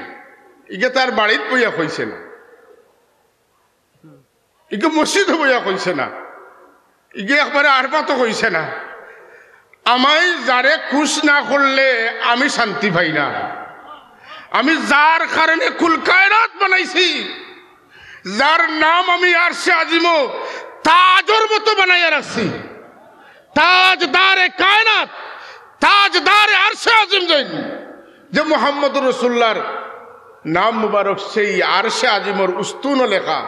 ইগে তার বাড়িত বইয়া কইছে না, ইগে মসজিদো বইয়া কইছে না, ইগে একবারে আরফাতো কইছে না। আমায় যারে খুশ না করলে আমি শান্তি পাই না। আমি যার কারণে কুল কায়নাত বানাইছি, যার নাম আমি আরশে আজিমো তাজর মতো বানাইয়া রাখছি, তাজদারে কায়নাত, তাজদারে আরশে আজিম যেইন, যে মুহাম্মদুর রাসূলুল্লাহর নাম মুবারক সেই আরশে আজিমর উস্তুনো লেখা।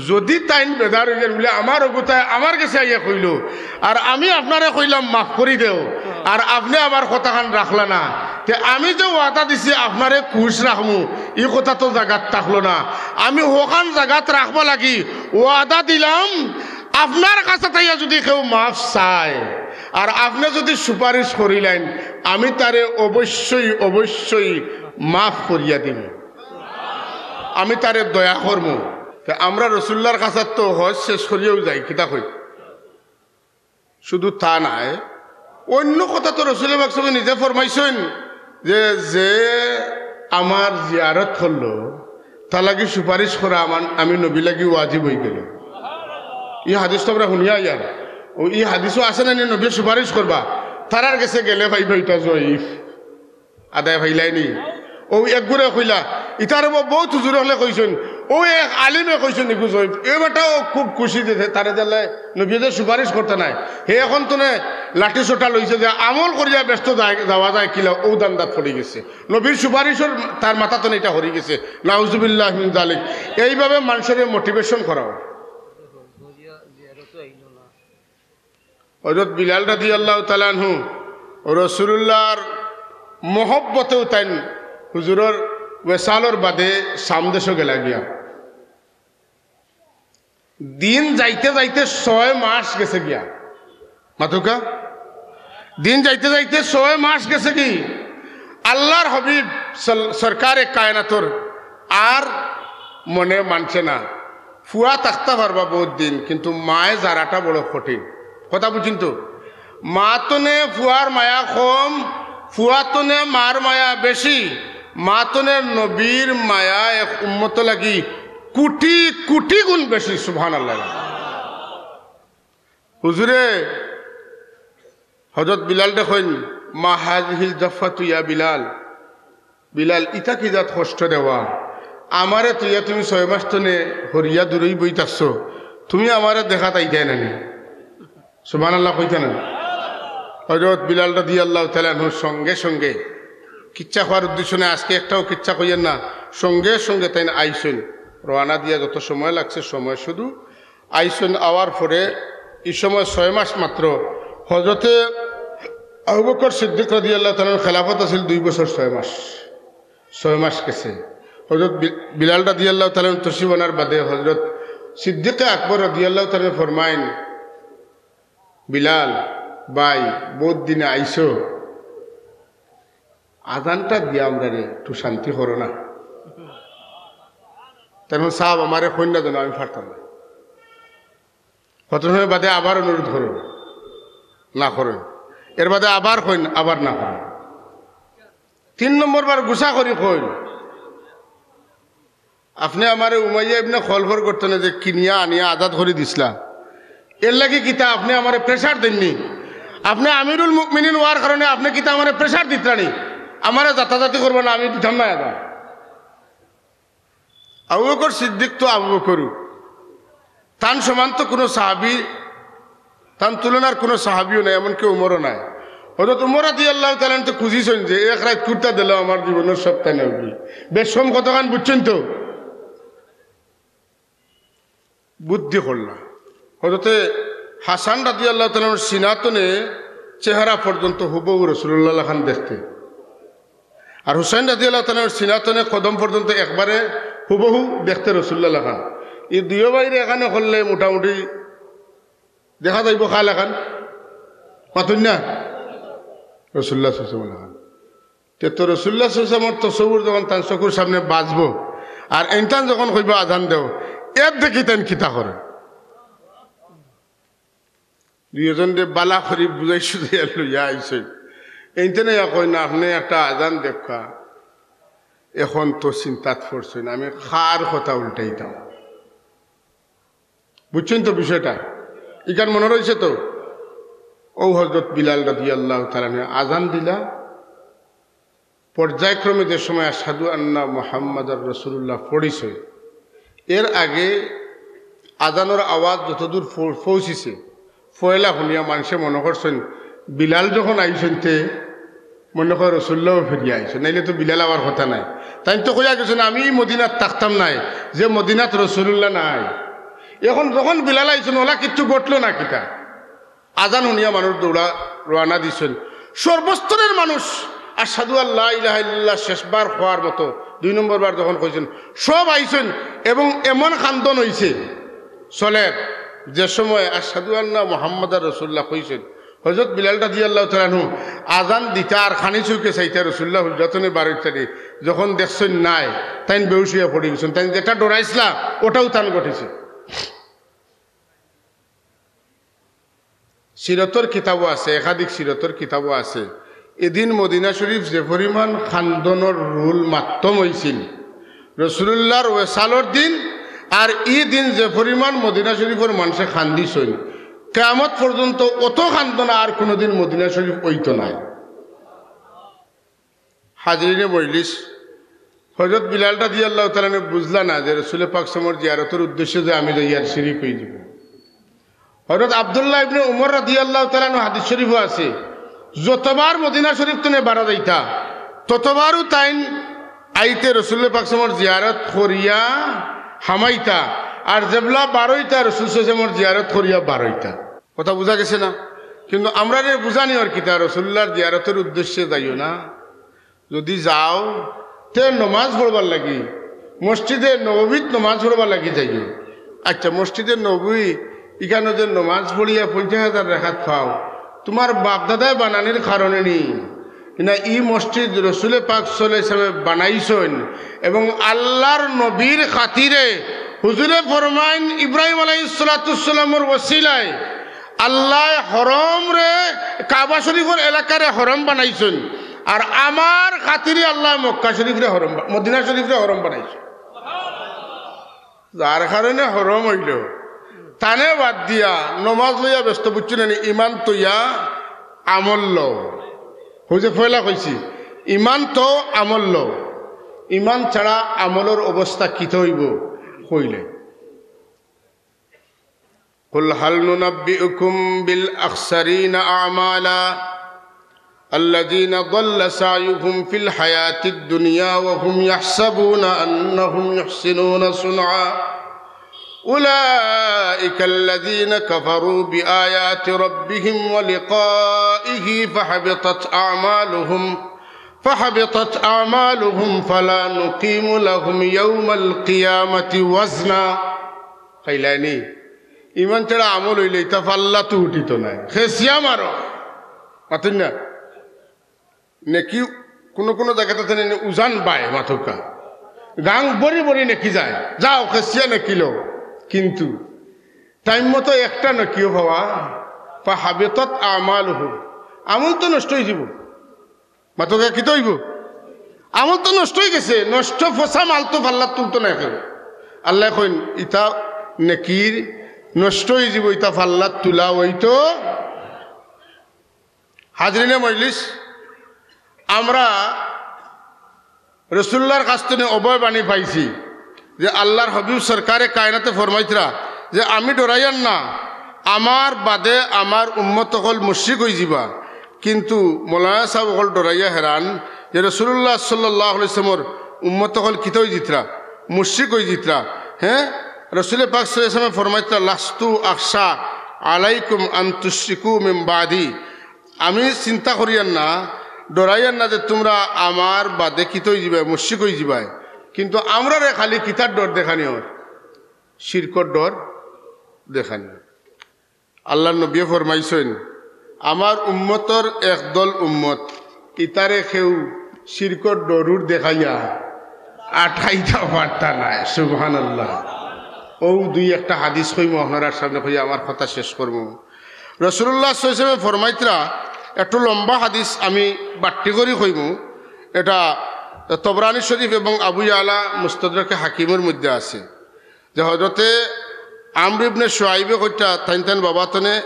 যুদি তাইন বেজার অইযাইন বুলে, "আমার অগুতায় আমার গেছে আইয়া কইলো, আর আমি আপনারে কইলাম মাফ করি দেও, আর আপনে আমার কথাখান রাখলা না, তে আমি যে ওয়াদা দিছি আপনারে খুশ রাখমু, ই কথা তো জাগাত থাকলো না। আমি হখান জাগাত রাখবা লাগি ওয়াদা দিলাম, আপনার কাছে তাইয়া যুদি কেউ মাফ চায়, আর আপনে যুদি সুপারিশ করিলাইন, আমি তারে অবশ্যই, অবশ্যই মাফ করিয়া দিমু, আমি তারে দয়া করমু।" তে আমরা রসুলুল্লাহর কাছে তো হজ শেষ করিয়াউ যাই, কিতা কই? শুধু তা নায়, অইন্য কথা তো রসুল পাক সাল্লাল্লাহু আলাইহি ওয়াসাল্লামে নিজে ফরমাইছইন যে, "যে আমার জিয়ারত করলো, তার লাগি সুপারিশ করা আমার, আমি নবীর লাগি ওয়াজিব অইগেলো।" ই হাদিস তো আমরা হুনিয়া ইয়ার, অউ ই হাদিসো আছে না নি নবীয়ে সুপারিশ করবা? তারার গেছে গেলে পাইবা ইটা জয়ীফ। আদায় পাইলায়নি। অউ একগুরে কইলা, ইতারে ব-, বউত হুজুর অকলে কইছইন, অউ এক আলিমে কইছইন, ইগু জয়ীফ। এ বেটাও খুব খুশি দিছে, তারে দিলে নবীয়ে যে সুপারিশ করতা নায়। হে অখন তনে লাঠি সোটা লইছে যে আমল করিয়া বেহেস্তো যায়, যাওয়া যায় কিলা, অউ ধান্দাত পড়ি গেছে। নবীর সুপারিশর তার মাথা তনে ইটা হরি গেছে। নাউজুবিল্লাহ মিন যালিক। এইভাবে মানষরে motivation করাও। হযরত বিলাল রাদিয়াল্লাহু তাআলা আনহু রসুলুল্লাহর মহব্বতেউ তাইন হুজুরর ওয়েসালর বাদে শাম দেশো গেলা গিয়া। দিন যাইতে যাইতে ছয় মাস গেছে গিয়া। মাতুক্কা? দিন যাইতে যাইতে ছয় মাস গেছে গি। আল্লাহর হাবিব সল-, সরকারে কায়নাতর আর মনে মানছে না। ফুয়া থাকতা পারবা বউত দিন, কিন্তু মায় জারাটা বড় কঠিন। কথা বুঝছইন তো? মা তনে ফুয়ার মায়া কম, ফুয়া তনে মার মায়া বেশি। মা তনে নবীর মায়া এক উম্মত লাগি কুটি কুটি গুণ বেশি। সুবহানাল্লাহ। হুজুরে হযরত বিলালরে কইন, "মা হাযিহিল জাফাতু ইয়া বিলাল।" বিলাল, ইতা কি জাত কষ্ট দেওয়া? আমারে থইয়া তুমি ছয় মাস তনে হরিয়া দূরই বই থাকছো, তুমি আমারে দেখাত আইতায় না নি? সুবহানাল্লাহ কইতা না? হযরত বিলাল রাদিয়াল্লাহু তাআলা আনহুর সঙ্গে সঙ্গে কিচ্ছা কওয়ার উদ্দেশ্য নাই, আজকে একটাও কিচ্ছা কইয়ের না। সঙ্গে সঙ্গে তাইন আইছইন, রওয়ানা দিয়া যত সময় লাগছে, সময় শুধু আইছইন। আওয়ার পরে ই সময় ছয় মাস মাত্র। হজরতে আবু বকর সিদ্দিক রাদিয়াল্লাহু তাআলার খেলাফত আছিল দুই বছর ছয় মাস, ছয় মাস গেছে। হজরত বি-, বিলাল রাদিয়াল্লাহু তাআলা তশরিফ আনার বাদে হজরত সিদ্দিকে আকবর রাদিয়াল্লাহু তাআলা ফরমাইন, "বিলাল ভাই, বউত দিনে আইছো, আজানটা দিয়া আমরারে একটু শান্তি করো না।" তার মানে, "সাব, আমারে কইন না যেন, আমি পারতাম না।" কত সময় বাদে আবার অনুরোধ করইন, না করইন। এর বাদে আবার কইন, আবার না করইন। তিন নম্বর বার গুসা করি কইন, "আপনে আমারে উমাইয়া ইবনে খলফর গর্ত থনে যে কিনিয়া আনিয়া আজাদ করি দিছলা, এর লাগি কিতা আপনে আমারে pressure দেইন নি? আপনে আমিরুল মুমিনিন অওয়ার কারণে আপনে কিতা আমারে pressure দিতরা নি? আমারে জাতাজাতি করবা না, আমি দিতাম না এটা।" আবু বকর সিদ্দিক তো আবু বকরউ, তান সমান তো কুনু সাহাবী, তান তুলনার কুনু সাহাবীও নাই, এমনকি উমরও নাই। হজরত উমর রাদিয়াল্লাহু তাআলা আনহু তো খুঁজিছইন যে, "এক রাইত কুর্তা দিলেও আমার জীবনর সব তাইন অইবো।" বেশ কম কতখান বুঝছইন তো? বুদ্ধি করলা। হজরতে হাসান রাদিয়াল্লাহু তাআলা আনহুর সিনা থনে চেহারা পর্যন্ত হুবহু রাসূলুল্লাহ লাখান দেখতে। আর হুসাইন রাদিয়াল্লাহু তাআলা আনহুর সিনা থনে কদম পর্যন্ত একবারে হুবহু দেখতে রাসূলুল্লাহ লাখান। ই দুইও ভাইরে এখানে করলে মোটামুটি দেখা যাইবো কার লাখান? মাতুন না? রাসূলুল্লাহ সাল্লাল্লাহু আলাইহি ওয়াসাল্লাম লাখান। তে তো রাসূলুল্লাহ সাল্লাল্লাহু আলাইহি ওয়াসাল্লামর তসব্বুর যখন তান চকুর সামনে বাজবো, আর এইনতান যখন কইবা, "আজান দেও", এর দেখি তাইন কিতা করে। দুইজনরে বালা করি বুঝাই সুঝাইয়া লইয়া আইছইন। এইনতানে ইয়া কইন না, "আপনে একটা আজান দেউক্কা।" এখন তো চিন্তাত পড়ছইন, আমি কার কথা উল্টাইতাম। বুঝছইন তো বিষয়টা? ইখান মনো রইছে তো? অউ হজরত বিলাল রাদিয়াল্লাহু তাআলা আনহু আজান দিলা, পর্যায়ক্রমে যে সময় আশহাদু আন্না মুহাম্মাদার রাসূলুল্লাহ পড়িছে, এর আগে আজানর আওয়াজ যতদূর পৌ-, পৌঁছিছে, পয়লা হুনিয়া মানষে মনো করছইন, বিলাল যখন আইছইন তে মনো কয় রাসূলুল্লাহও ফিরিয়া আইছইন, নাইলে তো বিলাল আওয়ার কথা নায়। তাইন তো কইয়া গেছইন, "আমি মদিনাত থাকতাম নায়, যে মদিনাত রাসূলুল্লাহ নাই।" এখন যখন বিলাল আইছইন, অলা কিচ্ছু ঘটলো না কিতা? আজান হুনিয়া মানুষ দৌড়া রওয়ানা দিছইন। সর্বস্তরের মানুষ আশহাদু আল্লা ইলাহা ইল্লাল্লাহ শেষবার কওয়ার মতো দুই নম্বর বার যখন কইছইন, সব আইছইন এবং এমন কান্দন অইছে চলের, যে সময় আশহাদু আন্না মুহাম্মাদার রাসূলুল্লাহ কইছইন, হজরত বিলাল রাদিয়াল্লাহু তাআলা আনহু আজান দিতা আর খানি চউখে চাইতা রাসূলুল্লাহ হুজরা থনে বারইতারে, যখন দেখছইন নাই, তাইন বেহুশ অইয়া পড়ি গেছইন। তাইন যেটা ডরাইছলা, ওটাউ তান ঘটিছে। সিরতর কিতাবও আছে, একাধিক সিরতর কিতাবও আছে। এদিন মদিনা শরীফ যে পরিমাণ কান্দনর রোল মাত্তম অইছিল, রাসূলুল্লাহর ওয়েসালর দিন, আর ই দিন যে পরিমাণ মদিনা শরীফর মানষে কান্দিছইন, কিয়ামত পর্যন্ত অত কান্দন আর কুনুদিন মদিনা শরীফ অইতো নায়। হাজিরিনে মজলিস, হজরত বিলাল রাদিয়াল্লাহু তাআলা আনহু বুঝলা না যে রসুলে পাক সাল্লাল্লাহু আলাইহি ওয়াসাল্লামর জিয়ারতর উদ্দেশ্যে যে আমি যাইয়ার শিরিক অইযিবো। হজরত আব্দুল্লাহ ইবনে উমর রাদিয়াল্লাহু তাআলা আনহু, হাদিস শরীফও আছে, যতবার মদিনা শরীফ থনে বারা যাইতা, ততবারউ তাইন আইতে রসুলে পাক সাল্লাল্লাহু আলাইহি ওয়াসাল্লামর জিয়ারত করিয়া হামাইতা, আর যেবলা বারইতা রসুল সাল্লাল্লাহু আলাইহি ওয়াসাল্লামর জিয়ারত করিয়া বারইতা। কথা বুঝা গেছে না? কিন্তু আমরারে বুঝানি অর কিতা, রসুলুল্লাহর জিয়ারতর উদ্দেশ্যে যাইও না। যদি যাও, তে নমাজ পড়বার লাগি, মসজিদে নববীত নমাজ পড়বার লাগি যাইও। আচ্ছা, মসজিদে নববী, ইখানো যে নমাজ পড়িয়া পঞ্চাশ হাজার রেকাত পাও, তুমার বাপদাদায় বানানির কারণে নি, না, ই মসজিদ রসুলে পাক সাল্লাল্লাহু আলাইহি ওয়াসাল্লামে বানাইছইন এবং আল্লাহর নবীর খাতিরে হুজুরে ফরমাইন, ইব্রাহিম আলাইহিস সালাতু ওয়াস সালামর ওসিলায় আল্লায় হরমরে, কাবা শরীফর এলাকারে হরম বানাইছইন, আর আমার খাতিরে আল্লায় মক্কা শরীফরে হরম বা-, মদিনা শরীফরে হরম বানাইছইন। যার কারণে হরম অইলো, তানে বাদ দিয়া নমাজ লইয়া ব্যস্ত, বুঝছো না নি? ইমান থইয়া আমল লও। অউ যে পয়লা কইছি, ইমান থও আমল লও। ইমান ছাড়া আমলর অবস্থা কিতা অইবো কইলে? قل هل ننبئكم بالأخسرين أعمالا الذين ضل سعيهم في الحياة الدنيا وهم يحسبون أنهم يحسنون صنعا. أولئك الذين كفروا بآيات ربهم ولقائه فحبطت أعمالهم، فحبطت أعمالهم فلا نقيم لهم يوم القيامة وزنا. খাইলাইনি? ইমান ছাড়া আমল অইলে ইতা ফাল্লাত উঠিতো নায়। খেসিয়া মারো। মাতইন না? নেকি কুনু কুনু জাগাত আছে নি, উজান বায় মাতউক্কা। গাং ভরি ভরি নেকি যায়। যাও, খেসিয়া নেকি লও। কিন্তু টাইম মতো একটা নেকিও পাওয়া, ফাহাবিতাত আমালুহু। আমল তো নষ্ট অইযিবো। মাতউক্কা, কিতা অইবো? আমল তো নষ্ট অইগেছে। নষ্ট ফসা মাল তো ফাল্লাত তুলতো নায় কেউ। আল্লায় কইন, ইতা নেকির নষ্ট অইযিবো, ইতা ফাল্লাত তুলা অইতো। হাজিরিনে মজলিস, আমরা রাসুলুল্লাহর কাছ থনে অভয় বাণী পাইছি যে আল্লাহর হাবিব সরকারে কায়নাতে ফরমাইতরা যে, "আমি ডরাইয়ার না, আমার বাদে আমার উম্মত অকল মুশরিক অইযিবা।" কিন্তু মৌলানা সাব অকল ডরাইয়া হেরান যে রাসুলুল্লাহ সাল্লাল্লাহু আলাইহি ওয়াসাল্লামর উম্মত অকল কিতা অইযিতরা? মুশরিক অইযিতরা। হ্যাঁ, রাসুলে পাক সাল্লাল্লাহু আলাইহি ওয়াসাল্লামে ফরমাইতরা, "লাস্তু আখশা আলাইকুম আন তুশরিকু মিন বাদি।" আমি চিন্তা করিয়ার না, ডরাইয়ার না যে তুমরা আমার বাদে কিতা অইযিবায়, মুশরিক অইযিবায়। কিন্তু আমরারে খালি কিতার ডর দেখানি অর? শিরকর ডর দেখানি অর। আল্লাহর নবীয়ে ফরমাইছইন, আমার উম্মতর একদল উম্মত, ইতারে কেউ শিরকর ডরুর দেখাইয়া আটাইতা পারতা নায়। সুবহানাল্লাহ। অউ দুই একটা হাদিস কইমু আপনারার সামনে, কইয়া আমার কথা শেষ করমু। রাসুলুল্লাহ সাল্লাল্লাহু আলাইহি ওয়াসাল্লামে ফরমাইতরা, একটু লম্বা হাদিস, আমি বাট্টি করি কইমু, এটা তবরানী শরীফ এবং আবু ইয়ালা মুস্তাদরাকে হাকিমর মধ্যে আছে, যে হযরতে আমর ইবনে শুআইবে কইতরা, তাইন তান বাবা থনে,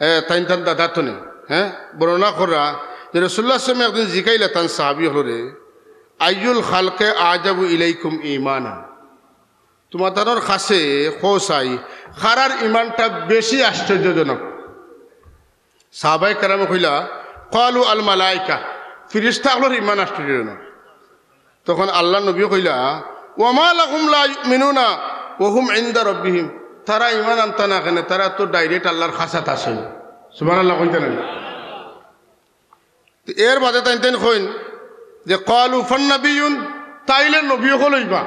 এ, তাইন তান দাদা থনে, হ্যাঁ, বর্ণনা করা যে রাসুলুল্লাহ সাল্লাল্লাহু আলাইহি ওয়াসাল্লামে একদিন জিকাইলা তান সাহাবি অকলরে, "আইয়ুল খালকে আজাবু ইলাইকুম ঈমানান?" তুমাতানর কাছে কও চাই, কারার ইমানটা বেশি আশ্চর্যজনক? সাহাবায়ে কেরামে কইলা, "ক্বালু আল মালাইকা।" ফিরিস্তা অকলর ইমান আশ্চর্যজনক। তখন আল্লাহর নবী কইলা, "ওয়া মা লাহুম লা ইউমিনুনা ওয়া হুম ইনদা রাব্বিহিম।" তারা ইমান আনতা না কেনে? তারা তো direct আল্লাহর কাছাত আছে। সুবহানাল্লাহ কইতা নায়? তো এর বাদে তাইন তাইন কইন যে, "ক্বালু ফান নাবিয়ুন", তাইলে নবী অকল অইবা।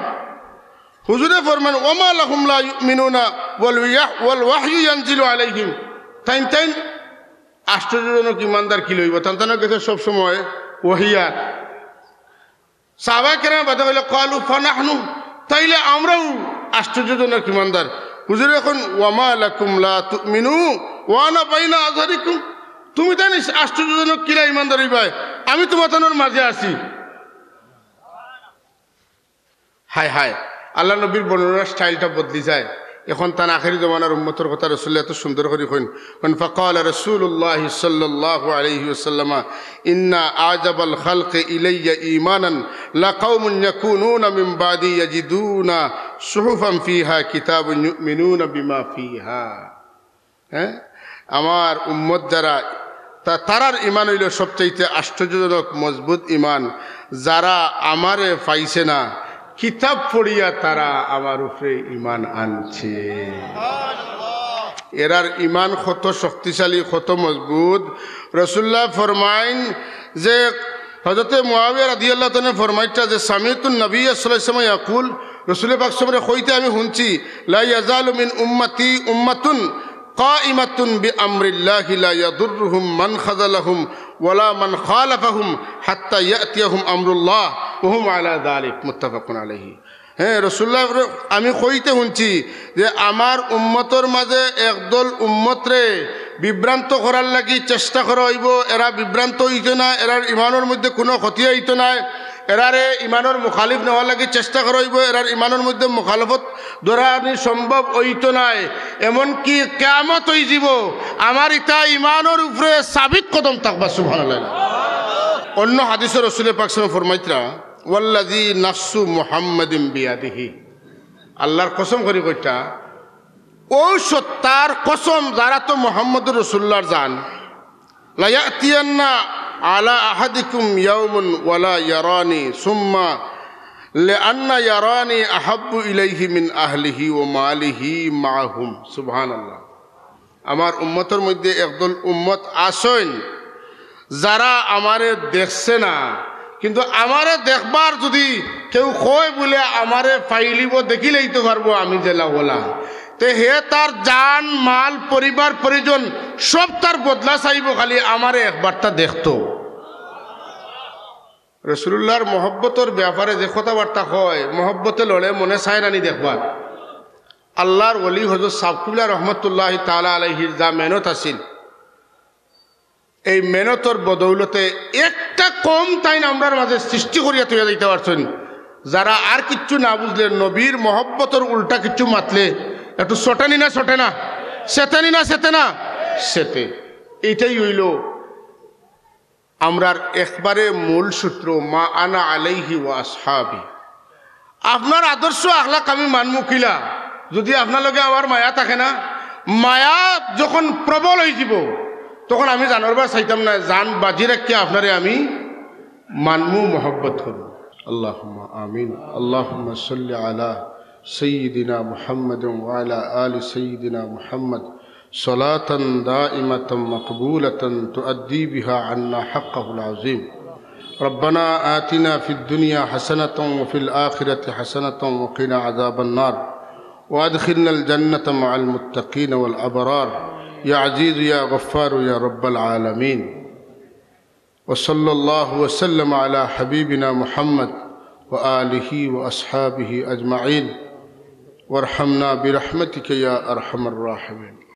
হুজুরে ফরমান, "ওয়া মা লাহুম লা ইউমিনুনা ওয়াল ওয়াহ-, ওয়াল ওয়াহয়ু ইয়ানজিলু আলাইহিম।" তাইন তাইন আশ্চর্যজনক ইমানদার কিলা অইবা? তান তানর গেছে সব সময় ওহী আর। সাহাবায়ে কেরাম বাদে কইলা, "ক্বালু ফানাহনু", তাইলে আমরাও আশ্চর্যজনক ইমানদার। হুজুরে কইন, "ওয়া মা লাকুম লা তুমিনু ওয়া আনা বাইনা আযহারিকুম।" তুমি তাইন আশ্চর্যজনক কিলা ইমানদার অইবায়? আমি তুমাতানর মাঝে আছি। হায় হায়, আল্লাহর নবীর বর্ণনার স্টাইলটা বদলি যায়। এখন তান আখেরি জমানার উম্মতর কথা রাসুলুল্লাহ এত সুন্দর করি কইন। কইন, "ফাকালা রাসুলুল্লাহ সাল্লাল্লাহু আলাইহি ওয়াসাল্লাম, ইন্না আজাবাল খালকি ইলাইয়া ঈমানান লাকাউমুন ইয়াকুনুনা মিন বাদি ইয়াজিদুনা সুহুফান ফিহা কিতাবুন ইউমিনুনা বিমা ফিহা।" হ্যাঁ, আমার উম্মত যারা, তা-, তারার ইমান অইলো সবচাইতে আশ্চর্যজনক মজবুত ইমান, যারা আমারে পাইছে না, কিতাব পড়িয়া তারা আমার উপরে ইমান আনছে। এরার ইমান কত শক্তিশালী, কত মজবুত। রাসুলুল্লাহ ফরমাইন যে হযরতে মুআবিয়া রাদিয়াল্লাহু তাআলা আনহু ফরমাইতরা যে, "সামিতুন নাবিয়্যা সাল্লাল্লাহু আলাইহি ওয়াসাল্লাম ইয়াকুল", রাসুলে পাক সাল্লাল্লাহু আলাইহি ওয়াসাল্লামরে কইতে আমি হুনছি, "লা ইয়াজালু মিন উম্মতি উম্মাতুন কাইমাতুন বিআমরিল্লাহি লা ইয়াদুররুহুম মান খাযালাহুম ওয়ালা মান খালাফাহুম হাত্তা ইয়াতিয়াহুম আমরুল্লাহ ওয়া হুম আলা যালিক।" মুত্তাফাকুন আলাইহি। হ্যাঁ, রাসুলুল্লাহ, আমি কইতে হুনছি যে আমার উম্মতর মাঝে একদল উম্মতরে বিভ্রান্ত করার লাগি চেষ্টা করা অইবো, এরা বিভ্রান্ত অইতো নায়, এরার ইমানর মধ্যে কুনু ক্ষতি অইতো নায়, এরারে ইমানর মুখালিফ নেওয়ার লাগি চেষ্টা করা অইবো, এরার ইমানর মধ্যে মুখালফত ধরানি সম্ভব অইতো নায়। এমনকি কিয়ামত অইযিবো, আমার ইতা ইমানর উপরে সাবিত কদম থাকবা। সুবহানাল্লাহ। অন্য হাদিসো রাসুলে পাক সাল্লাল্লাহু আলাইহি ওয়াসাল্লাম ফরমাইতরা, "ওয়াল্লাযী নাফসু মুহাম্মাদিন বিয়াদিহি।" আল্লাহর কসম করি কইতরা, অউ সত্তার কসম যার আতো মুহাম্মদুর রাসুলুল্লাহর জান, "লায়াতিয়ান্না على أحدكم يوم ولا يراني ثم لأن يراني أحب إليه من أهله وماله معهم. সুবহানাল্লাহ। আমার উম্মতর মধ্যে একদল উম্মত আছইন, যারা আমারে দেখছে না, কিন্তু আমারে দেখবার যুদি কেউ কয় বুলে আমারে পাইলিবো, দেখিলাইতো পারবো আমি যেলা অলা, তে হে তার জান, মাল, পরিবার, পরিজন সব তার বদলা চাইবো, খালি আমারে একবারতা দেখতো। রাসুলুল্লাহর মহব্বতর ব্যাপারে যে কথাবার্তা কয়, মহব্বতে লড়ে, মনে চায় না নি দেখবার। আল্লাহর ওলি হযরত ছাব কিবলা রহমতুল্লাহি তাআলা আলাইহির যা মেহনত আছিল, এই মেহনতর বদৌলতে একটা কওম তাইন আমরার মাঝে সৃষ্টি করিয়া থইয়া যাইতা পারছইন, যারা আর কিচ্ছু না বুঝলে নবীর মহব্বতর উল্টা কিচ্ছু মাতলে একটু চটে নি না চটে না, চেতে নি না চেতে না, চেতে। এইটাই অইলো আমরার একবারে মূল সূত্র, মা আনা আলাইহি ওয়া আসহাবি। আপনার আদর্শ আখলাক আমি মানমু কিলা, যুদি আপনার লগে আমার মায়া থাকে না, মায়া যখন প্রবল অইযিবো, তখন আমি জানর বার চাইতাম না, জান বাজি রাখিয়া আপনারে আমি মানমু, মহব্বত করমু। اللهم آمين. اللهم صل على سيدنا محمد وعلى آل سيدنا محمد صلاة دائمة مقبولة تؤدي بها عنا حقه العظيم. ربنا آتنا في الدنيا حسنة وفي الآخرة حسنة وقنا عذاب النار. وأدخلنا الجنة مع المتقين والأبرار. يا عزيز يا غفار يا رب العالمين. وصلى الله وسلم على حبيبنا محمد وآله وأصحابه أجمعين. وارحمنا برحمتك يا أرحم الراحمين.